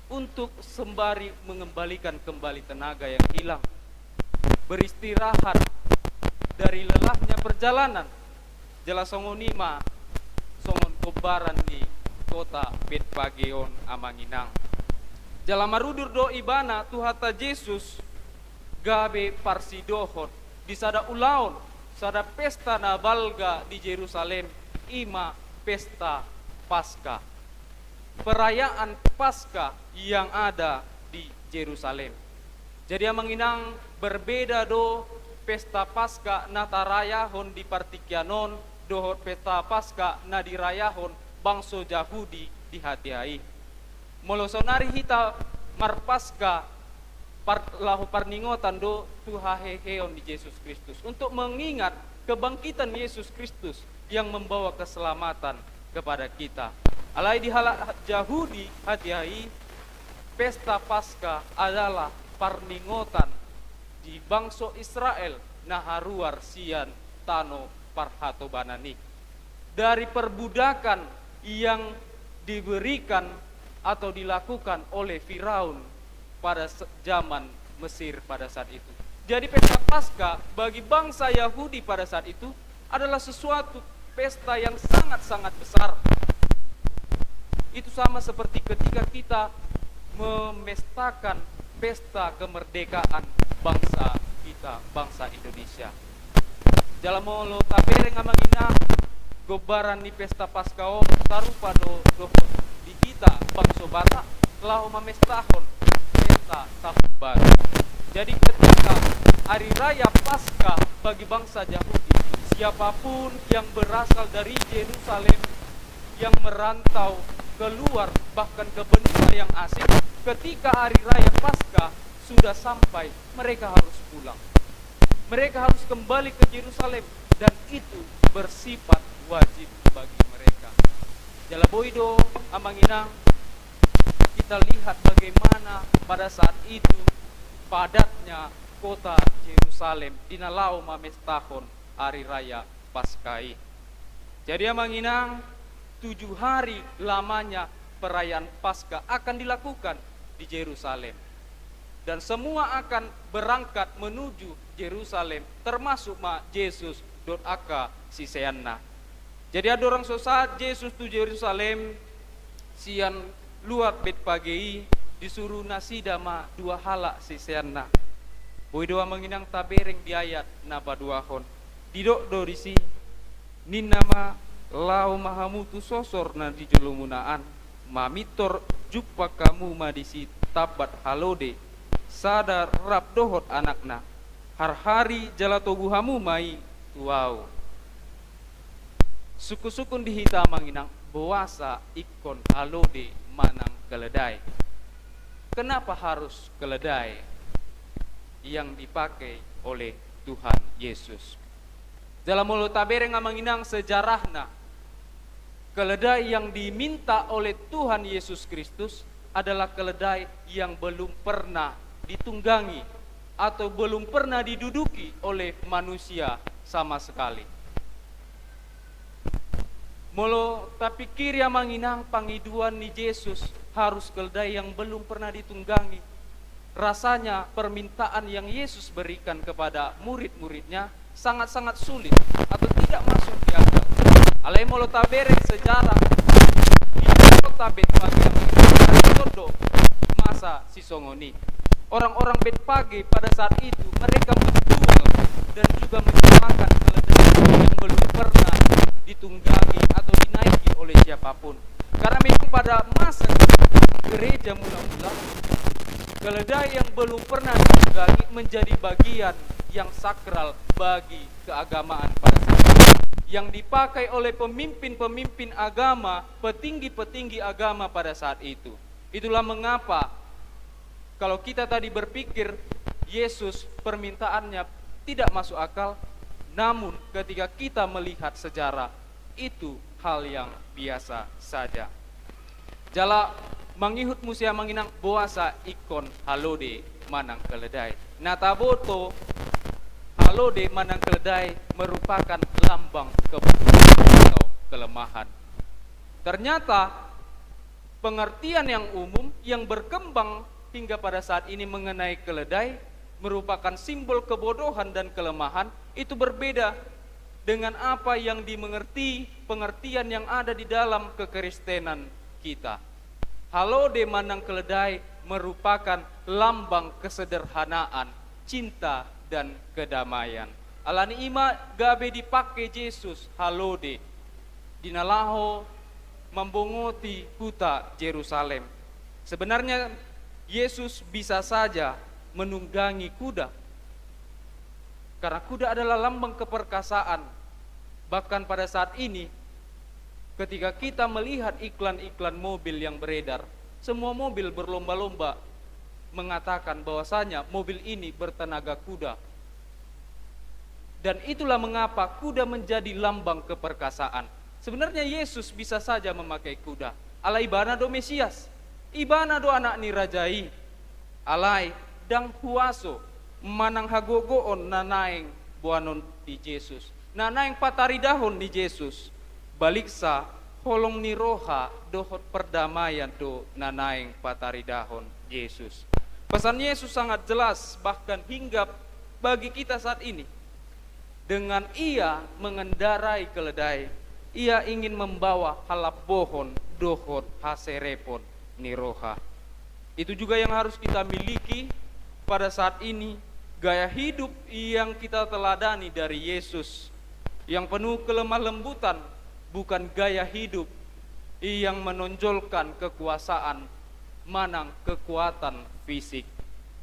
untuk sembari mengembalikan kembali tenaga yang hilang. Beristirahat dari lelahnya perjalanan. Jala songon i ma songon gombaran ni kota Betfage on amang inang. Jala marudur do ibana Tuhanta Jesus gabe parsidohot di sada ulaon, sada pesta na balga di Jerusalem, i ma pesta Paskah. Perayaan Paskah yang ada di Jerusalem. Jadi amang inang, berbeda do pesta Paskah na tarayahon di partingkian on dohot pesta Paskah na dirayahon bangso Jahudi di hatiha i. Molo saonari hita marpaskah, par-, laho parningotan do tu haheheon ni Jesus Kristus, untuk mengingat kebangkitan Yesus Kristus yang membawa keselamatan kepada kita. Alai di halak Jahudi hatiha i, pesta Paskah adalah parningotan di bangso Israel na haruar sian tano parhatobanan i, dari perbudakan yang diberikan atau dilakukan oleh Firaun pada se-, zaman Mesir pada saat itu. Jadi pesta Paskah bagi bangsa Yahudi pada saat itu adalah sesuatu pesta yang sangat-sangat besar. Itu sama seperti ketika kita memestakan pesta kemerdekaan bangsa kita, bangsa Indonesia. Jala molo tabereng amang inang, gombaran ni pesta Paskah on sarupa do dohot di hita bangso Batak laho mamestahon pesta tahun baru. Jadi ketika hari raya Paskah bagi bangsa Jahudi, siapapun yang berasal dari Yerusalem yang merantau keluar, bahkan ke benua yang asing, ketika hari raya Paskah sudah sampai, mereka harus pulang. Mereka harus kembali ke Yerusalem, dan itu bersifat wajib bagi mereka. Jala boi do, amang inang, kita lihat bagaimana pada saat itu padatnya kota Yerusalem di na laho mamestahon hari raya Paskah i. Jadi, amang inang, tujuh hari lamanya perayaan Paskah akan dilakukan di Yerusalem. Dan semua akan berangkat menuju Yerusalem, termasuk ma Jesus dohot angka siseanna. Jadi, andorang so sahat Jesus tu Yerusalem, sian luat Betfage i, disuru nasida ma dua halak siseanna. Boi do, amang inang, tabereng di ayat na paduahon. Didok do disi, ninna ma, laho ma hamu tu sosor na di jolomuna an, mamintor, jumpang hamu ma disi tambat halode, sada rap dohot anakna. Harhari jala togu hamu ma i tu ahu. Sungkun-sungkun di hita, amang inang, boasa ingkon halode manang keledai? Kenapa harus keledai yang dipakai oleh Tuhan Yesus? Jala molo tabereng, amang inang, sejarahna, keledai yang diminta oleh Tuhan Yesus Kristus adalah keledai yang belum pernah ditunggangi atau belum pernah diduduki oleh manusia sama sekali. Molo tapikiri, amang inang, pangidoan ni Jesus harus keledai yang belum pernah ditunggangi, rasanya permintaan yang Yesus berikan kepada murid-muridnya sangat-sangat sulit atau tidak masuk di akal. Alai molo tabereng sejarah di kota Betfage, masa sisongon i, orang-orang Betfage pada saat itu, mereka menjual dan juga menyewakan keledai yang belum pernah ditunggangi atau dinaiki oleh siapapun. Karena memang pada masa gereja mula-mula, keledai yang belum pernah ditunggangi menjadi bagian yang sakral bagi keagamaan pada saat itu, yang dipakai oleh pemimpin-pemimpin agama, petinggi-petinggi agama pada saat itu. Itulah mengapa kalau kita tadi berpikir Yesus permintaannya tidak masuk akal, namun ketika kita melihat sejarah, itu hal yang biasa saja. Jala mangihut muse, amang inang, boasa ingkon halode manang keledai. Na taboto, halode manang keledai merupakan lambang kebutuhan atau kelemahan. Ternyata pengertian yang umum yang berkembang hingga pada saat ini mengenai keledai merupakan simbol kebodohan dan kelemahan, itu berbeda dengan apa yang dimengerti, pengertian yang ada di dalam kekristenan kita. Halode manang keledai merupakan lambang kesederhanaan, cinta, dan kedamaian. Alani i ma gabe dipake Jesus halode di na laho mambongoti huta Jerusalem. Sebenarnya Yesus bisa saja menunggangi kuda, karena kuda adalah lambang keperkasaan. Bahkan pada saat ini, ketika kita melihat iklan-iklan mobil yang beredar, semua mobil berlomba-lomba mengatakan bahwasanya mobil ini bertenaga kuda. Dan itulah mengapa kuda menjadi lambang keperkasaan. Sebenarnya Yesus bisa saja memakai kuda. Alai Ibana do Mesias. Ibana do Anak ni Raja i. Alai ndang huaso manang hagogoon na naeng boanon ni Jesus, na naeng pataridahon ni Jesus. Baliksa, holong ni roha dohot perdamaian do na naeng pataridahon Jesus. Pesan Yesus sangat jelas, bahkan hinggap bagi kita saat ini. Dengan Ia mengendarai keledai, Ia ingin membawa halambohon dohot haserepon ni roha. Itu juga yang harus kita miliki pada saat ini, gaya hidup yang kita teladani dari Yesus, yang penuh kelemah lembutan, bukan gaya hidup yang menonjolkan kekuasaan manang kekuatan fisik.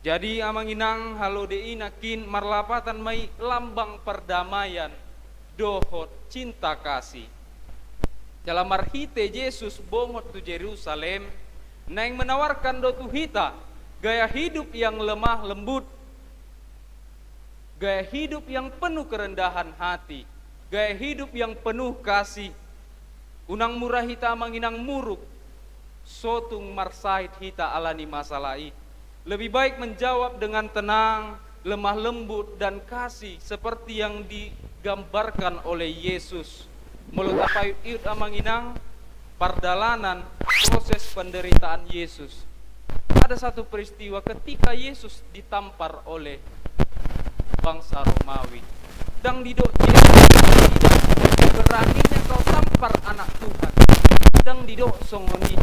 Jadi, amang inang, halode i nangkin marlapatan ma i lambang perdamaian dohot cinta kasih. Jala marhite Jesus bongot tu Jerusalem, naeng menawarkan do tu hita gaya hidup yang lemah lembut, gaya hidup yang penuh kerendahan hati, gaya hidup yang penuh kasih. Unang mura hita, Amang Inang, muruk, so tung marsahit hita ala ni masalah i. Lebih baik menjawab dengan tenang, lemah lembut, dan kasih seperti yang digambarkan oleh Yesus. Molo tapaihut-ihut, Amang Inang, pardalanan proses penderitaan Yesus, ada satu peristiwa ketika Yesus ditampar oleh bangsa Romawi. Ndang didok Yesus, "Tidak, beraninya kau tampar Anak Tuhan." Ndang didok songon i.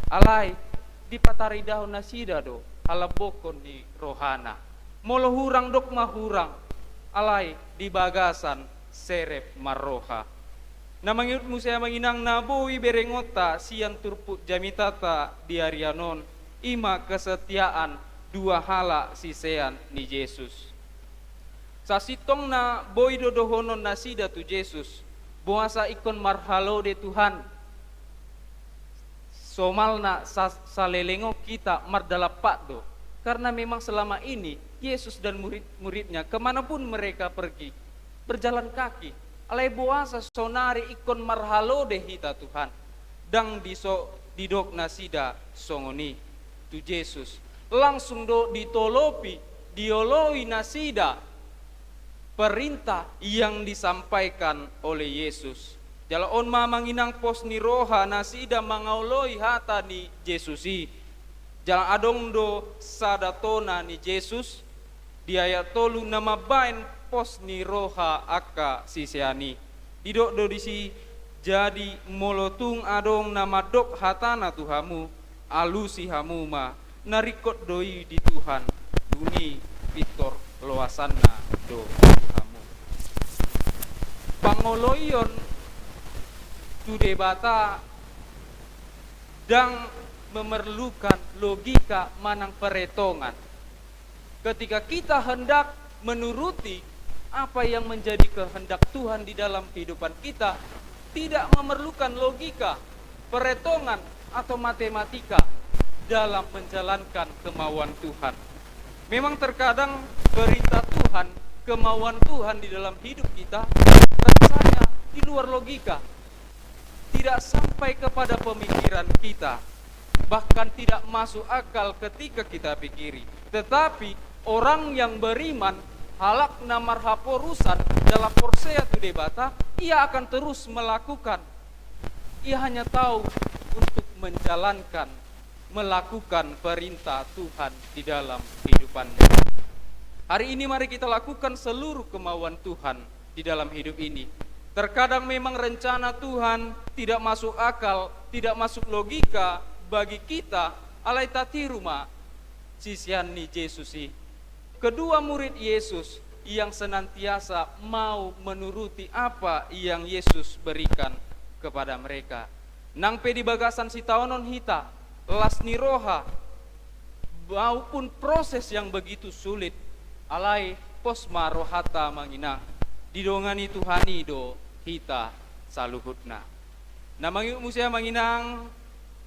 Alai dipataridahon nasida do halambokhon ni rohana. Molo hurang, dok ma hurang, alai di bagasan serep marroha. Na mangihut muse, Amang Inang, na boi berengonta sian turpuk jamitanta di arian on, i ma kesetiaan dua halak sisean ni Jesus. Sasintongna boi do dohonon nasida tu Jesus, "Boasa ingkon marhalode, Tuhan?" Somalna sa-, saleleng on hita mardalan pat do. Karena memang selama ini Yesus dan murid-muridnya, ke mana pun mereka pergi, berjalan kaki. Alai boasa sonari ingkon marhalode hita, Tuhan? Ndang diso-, didok nasida songon i tu Jesus. Langsung do ditolopi, dioloi nasida perintah yang disampaikan oleh Yesus. Jala on ma, Amang Inang, pos ni roha nasida mangaoloi hata ni Jesus i. Jala adong do sada tona ni Jesus di ayat tolu na mambaen pos ni roha angka sisean i. Didok do disi, "Jadi molo tung adong na mandok hatana tu hamu, alusi hamu ma, na ringkot do i di Tuhan, dung i pintor loasanna do tu hamu." Pangoloion tu Debata ndang memerlukan logika manang peretongan. Ketika kita hendak menuruti apa yang menjadi kehendak Tuhan di dalam kehidupan kita, tidak memerlukan logika, peretongan, atau matematika dalam menjalankan kemauan Tuhan. Memang terkadang perintah Tuhan, kemauan Tuhan di dalam hidup kita rasanya di luar logika, tidak sampai kepada pemikiran kita, bahkan tidak masuk akal ketika kita pikiri. Tetapi orang yang beriman, halak na marhaporusan jala porsea tu Debata, ia akan terus melakukan. Ia hanya tahu untuk menjalankan, melakukan perintah Tuhan di dalam kehidupannya. Hari ini mari kita lakukan seluruh kemauan Tuhan di dalam hidup ini. Terkadang memang rencana Tuhan tidak masuk akal, tidak masuk logika bagi kita, alai tatiru ma sisean ni Jesus i. Kedua murid Yesus yang senantiasa mau menuruti apa yang Yesus berikan kepada mereka. Nang pe di bagasan sitaonon hita, las ni roha, maupun proses yang begitu sulit, alai pos ma rohanta, Amang Inang, didongani Tuhan i do hita saluhutna. Na mangihut muse, Amang Inang,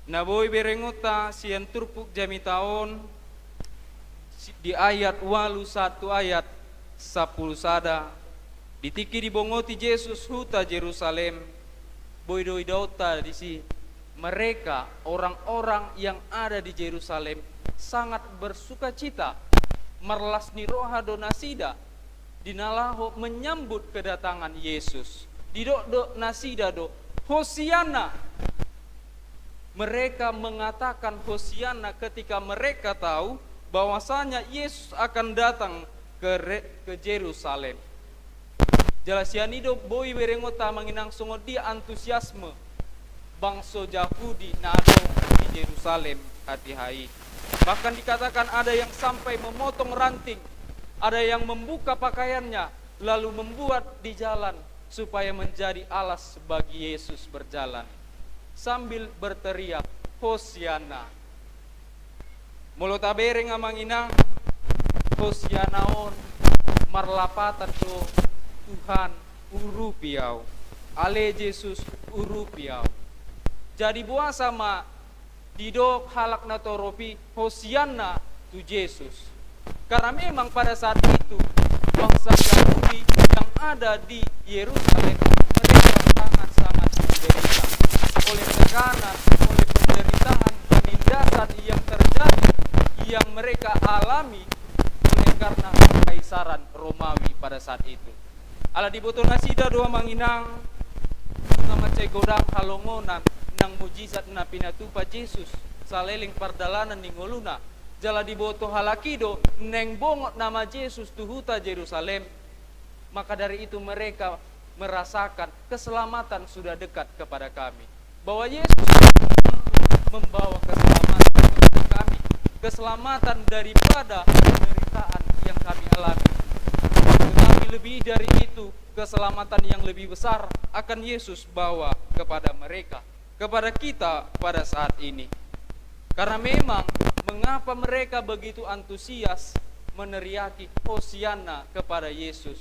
na boi berengonta sian turpuk jamita on, si-, di ayat ualu sahat tu ayat sampulu sada, di tingki dibongoti Jesus huta Jerusalem, boi do idaonta disi, mereka, orang-orang yang ada di Jerusalem, sangat bersukacita, marlas ni roha do nasida, di na laho menyambut kedatangan Yesus. Didok do nasida do, "Hosianna!" Mereka mengatakan Hosianna ketika mereka tahu bahwasanya Yesus akan datang ke Re-, ke Jerusalem. Jala sian i do boi berengonta, Amang Inang, songon dia antusiasme bangso Jahudi na adong di Jerusalem hatiha i. Bahkan dikatakan ada yang sampai memotong ranting, ada yang membuka pakaiannya, lalu membuat di jalan supaya menjadi alas bagi Yesus berjalan, sambil berteriak, "Hosianna!" Molo tabereng, Amang Inang, Hosianna on marlapatan do, "Tuhan, urupi au." Ale Jesus, urupi au. Jadi boasa ma didok halak natorop i, Hosianna tu Jesus? Karena memang pada saat itu, bangsa Yahudi yang ada di Yerusalem, mereka sangat-sangat menderita oleh tekanan, oleh penderitaan, penindasan yang terjadi, yang mereka alami oleh karena kekaisaran Romawi pada saat itu. Ala diboto nasida do, amang inang, nunga mansai godang halongonan nang mujizat na pinatupa Jesus saleleng pardalanan ni ngoluna. Jala diboto halak i do, naeng bongot nama Jesus tu huta Jerusalem. Maka dari itu mereka merasakan keselamatan sudah dekat kepada kami. Bahwa Yesus mampu membawa keselamatan kepada kami, keselamatan daripada penderitaan yang kami alami. Tetapi lebih dari itu, keselamatan yang lebih besar akan Yesus bawa kepada mereka, kepada kita pada saat ini. Karena memang, mengapa mereka begitu antusias meneriaki Hosianna kepada Yesus?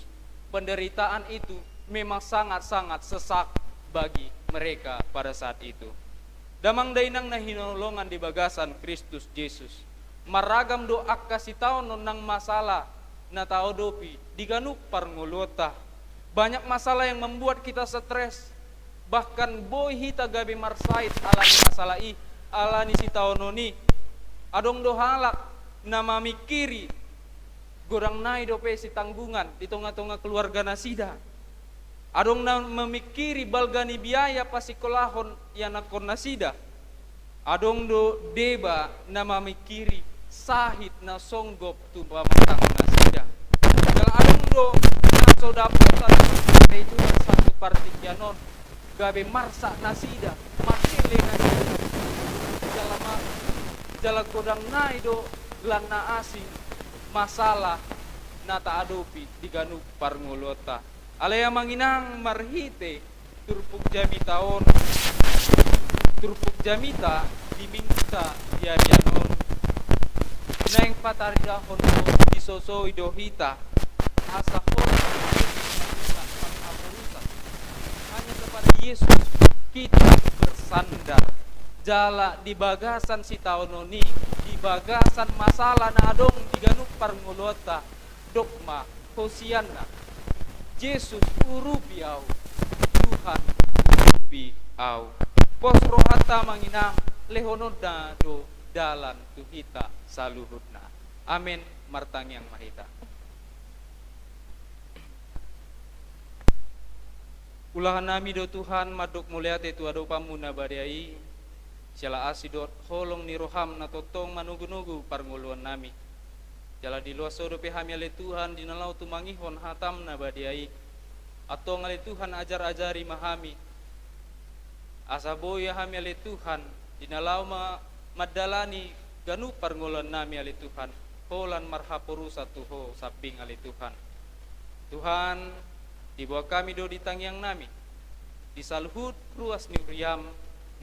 Penderitaan itu memang sangat-sangat sesak bagi mereka pada saat itu. Damang dainang na hinaholongan di bagasan Kristus Jesus, maragam do angka sitaonon nang masalah na tahadopi di ganup parngoluonta. Banyak masalah yang membuat kita stres, bahkan boi hita gabe marsahit ala ni masalah i, ala ni sitaonon i. Adong do halak na mamingkiri godang nai dope sitanggungan di tonga-tonga keluarga nasida. Adong na mamingkiri balga ni biaya pasikolahon ianakhon nasida. Adong do deba na mamingkiri sahit na songgop tu pamatang nasida. Jala adong do na so dapotan kehidupan satu partingkian on, gabe marsak nasida, matele nasida. Jala ma-, jala godang nai do lan na asing masalah na tahadopi di ganup parngoluonta. Alai amang inang, marhite turpuk jamita on, turpuk jamita di minggu saharian on, naeng pataridahon do, disosoi do hita asa holan hanya kepada Yesus kita bersandar. Jala di bagasan sitaonon i, di bagasan masalah na adong di ganup parngoluonta, dok ma, Hosianna. Jesus, urupi au. Tuhan, urupi au. Pos rohanta, amang inang, lehononna do dalan tu hita saluhutna. Amen. Martangiang ma hita. Ulahan nami do Tuhan mandok mauliate tu adopanMu na badia i, siala asi dohot holong ni rohaM na tongtong manogunogu parngoluon nami. Jala diloas Ho dope hami ale Tuhan, di na laho tumangihon hataM na badia i. Antong ale Tuhan, ajar-ajari ma hami, asa boi hami ale Tuhan, di na laho ma-, mandalani ganup parngoluon nami ale Tuhan, holan marhaporusan tu Ho sambing ale Tuhan. Tuhan, diboan hami do di tangiang nami, di saluhut ruas ni huriaM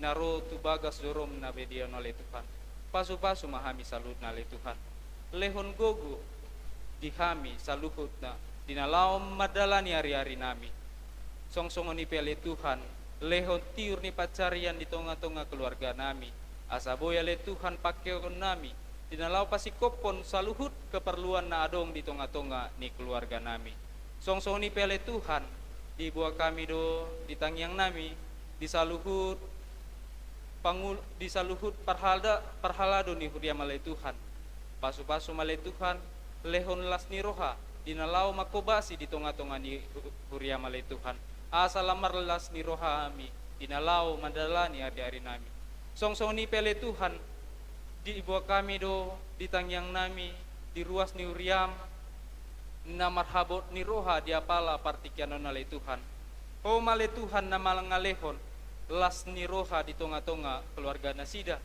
na ro tu bagas joroM na badia on ale Tuhan. Pasupasu ma hami saluhutna ale Tuhan. Lehon gogo di hami saluhutna, di na laho mandalani ariari nami. Song songon i pe ale Tuhan, lehon tiur ni pansarian di tonga-tonga keluarga nami. Asa boi ale Tuhan pangkeon nami, di na laho pasingkophon saluhut keperluan na adong di tonga-tonga ni keluarga nami. Song songon i pe ale Tuhan, diboan hami do di tangiang nami, di saluhut pangul-, di saluhut parhalda-, parhalado ni huriaM ale Tuhan. Pasupasu ma ale Tuhan, lehon las ni roha, di na laho manghobasi di tonga-tonga ni hu-, huriaM ale Tuhan. Asa lam marlas ni roha hami, di na laho mandalani ariari nami. Song songon i pe ale Tuhan, diboan hami do di tangiang nami, di ruas ni huriaM, na marhabot ni roha di apala partingkian on ale Tuhan. Ho ma ale Tuhan na mangalehon las ni roha di tonga-tonga keluarga nasida.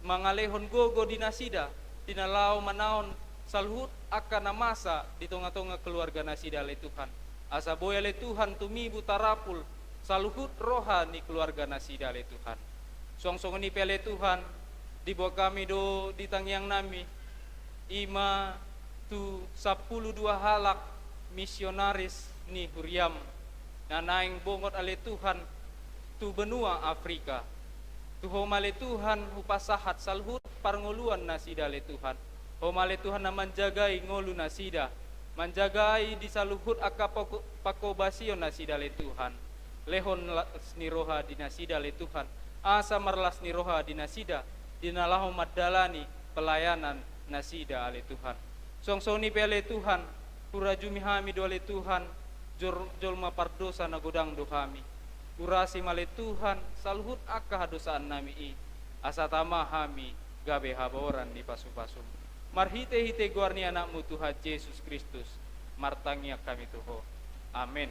Mangalehon gogo di nasida, di na laho manaon saluhut angka na masa di tonga-tonga keluarga nasida ale Tuhan. Asa boi ale Tuhan tumibu tarapul saluhut roha ni keluarga nasida ale Tuhan. Song songon i pe ale Tuhan, diboan hami do di tangiang nami, i ma tu sampulu dua halak misionaris ni huriaM. na naeng bongot ale Tuhan tu benua Afrika. Tu Ho ma ale Tuhan hupasahat saluhut parngoluan nasida ale Tuhan. Ho ma ale Tuhan na manjagai ngolu nasida, manjagai di saluhut angka pako-, pangkobasion nasida ale Tuhan. Lehon las ni roha di nasida ale Tuhan, asa marlas ni roha di nasida di na laho mandalani pelayanan nasida ale Tuhan. Songon i pe ale Tuhan, hurajumi hami do ale Tuhan, jor-, jolma pardosa na godang do hami. Urasi ma ale Tuhan saluhut angka hadosaannami i, asa tama hami gabe habaoran ni pasu-pasum. Marhite-hite goar ni Anakmu Tuhan Jesus Kristus, martangiang hami tu Ho. Amen.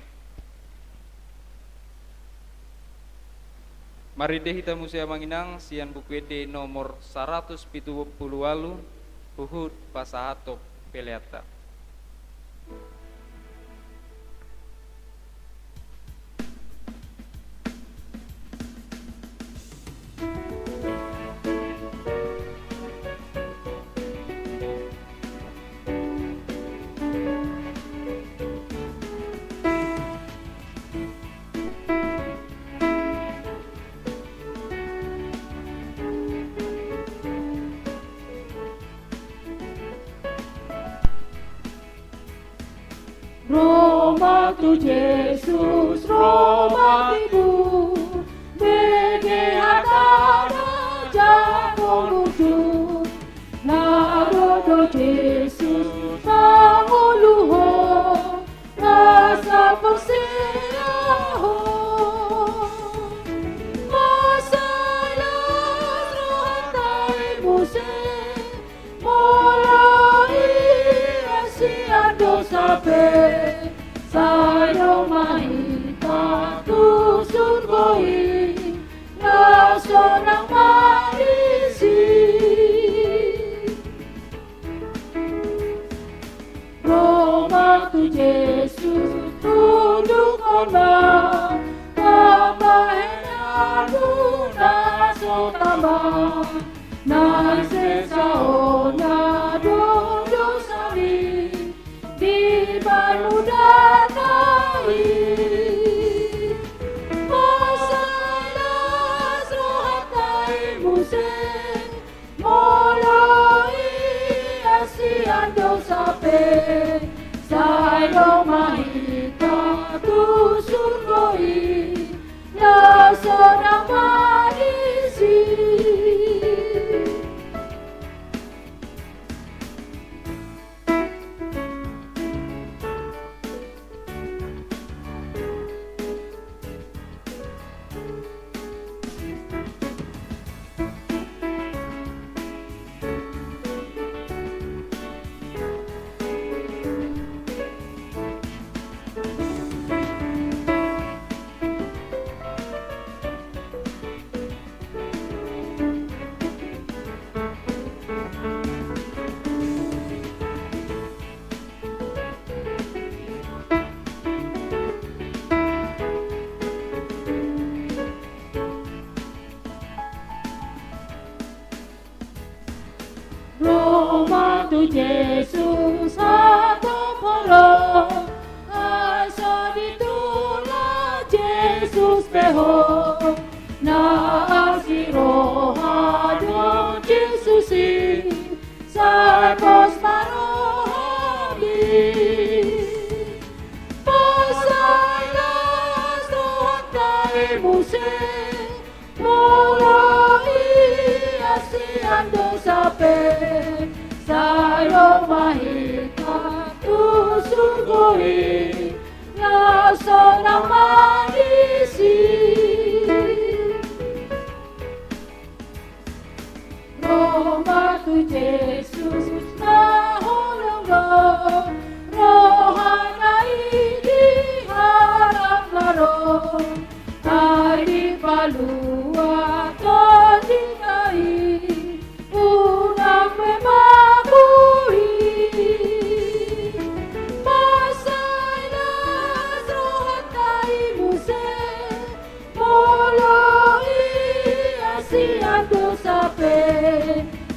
Marende hita muse amang inang sian Buku Ende nomor saratus pitu pulu ualu, huhut pasahathon peleanta. Ro ma tu Jesus, ro ma tibu, bege hatana jala murdu. Na ro do Jesus mangolu ho, asa porsea ho. Masa las rohanta i muse, molo i asi andosa pe, sai do ma hita tu surgo i, na sonang ma disi. Ro ma tu Jesus, tundukhon ma, tambahen ahu na so tamba, na sesa on na do dosami di parmudarna i. Masa las rohanta i muse, molo i asi andosa pe, sai do ma hita tu surgo i, na sonang ma disi. Ro ma tu Jesus hatop holong, asa ditulak Jesus pe ho. Na asi roha do Jesus i, sai pos ma rohami. Masa las rohanta i muse, molo i asi andosa pe, sai do ma hita tu surgo i, na sonang ma disi. Ro ma tu Jesus na holong do, rohana i diharap ma ro, ai dipalua tondina i, unang pe mabui. Masa las rohanta i muse, molo i asi andosa pe,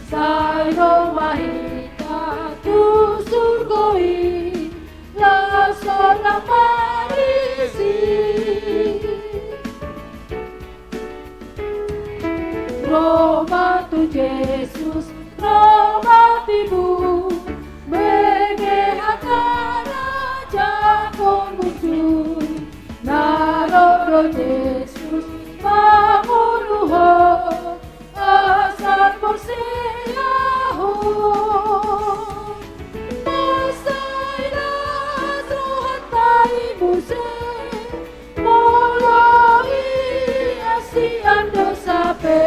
sai do ma hita tu surgo i, na sonang ma disi. Ro ma tu Jesus, ro ma tibu, bege hata na jangkon muncul, na ro do Jesus mangolu ho, asa porsea ho. Masai las rohanta i muse, molo i asi andosa pe,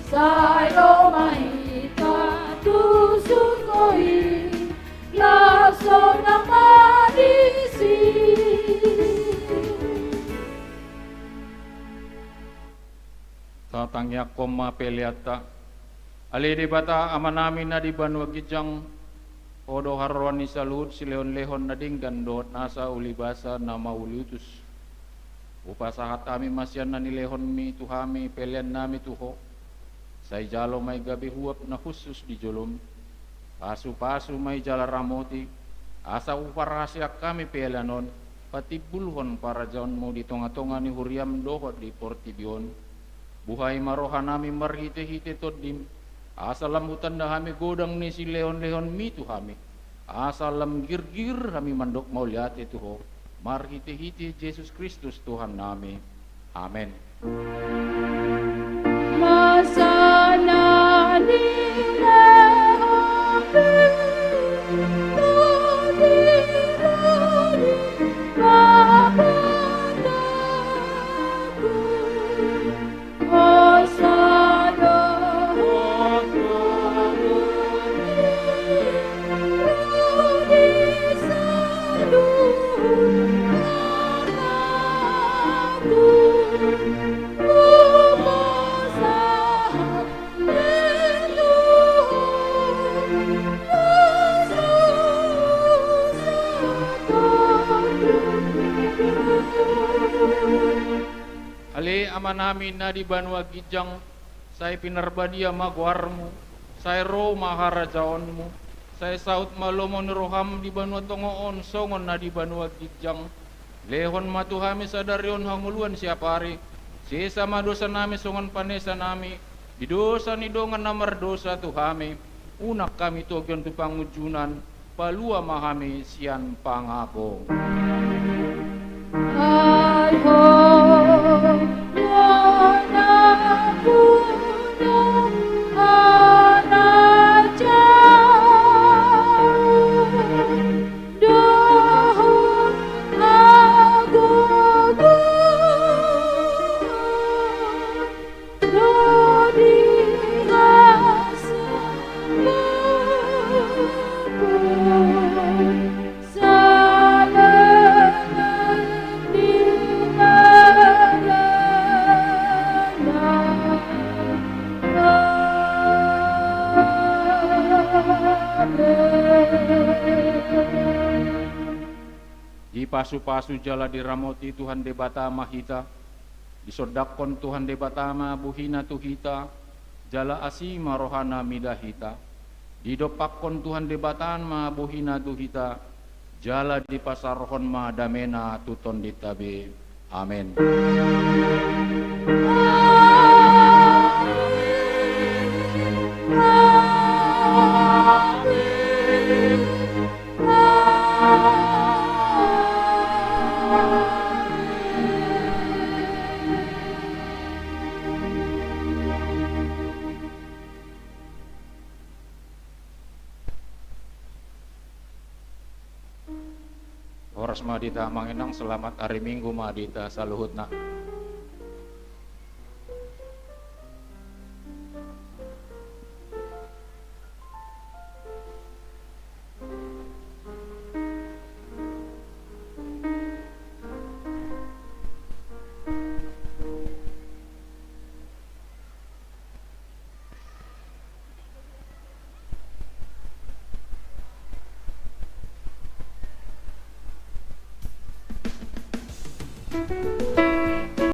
sai ro ma hita tu surgo i, laos sonang ma disi. Tatangiangkon ma peleanta. Ale Debata Amanami na di banua ginjang, Ho do haroroan ni saluhut silehonlehon na denggan dohot nasa ulibasa na mauliutus. Hupasahat hami ma sian na nilehonMi tu hami peleannami tu Ho. Sai jalo ma i gabe huap na hushus di joloMi. Pasupasu ma i jala ramoti, asa huparhaseang hami pelean on, patimbulhon parajaonMu di tongatonga ni huriaM dohot di portibi on. Buhai ma rohanami marhitehite TondiM, asa lam hutanda hami godang ni silehonlehonMi tu hami, asa lam girgir hami mandok mauliate tu Ho, marhitehite Jesus Kristus Tuhannami. Amen. Masa na nilehonMi, rodi, rodi, Bapa Naku, hosa do Ho tu rodi saluhut hataku. Ale Amanami na di banua ginjang, sai pinarbadia ma goarMu, sai ro ma harajaonMu, sai saut ma lomo ni rohaM di banua tonga on songon na di banua ginjang. Lehon ma tu hami sadari on hangoluan siapari. Sesa ma dosanami songon panesanami di dosa ni dongan na mardosa tu hami. Unang hami togihon tu pangunjunan, palua ma hami sian pangago. Ai Ho do na pungu harajaon dohot hagogoon dohot hasangapon saleleng ni lelengna. Amen. Dipasupasu jala diramoti Tuhan Debata ma hita, disondangkon Tuhan Debata ma bohiNa tu hita, jala asi ma rohaNa mida hita. Didompakkon Tuhan Debata ma bohiNa tu hita, jala dipasaorhon ma dameNa tu tondinta be. Amen. Horas ma di hita amang inang, selamat hari Minggu ma di hita saluhutna.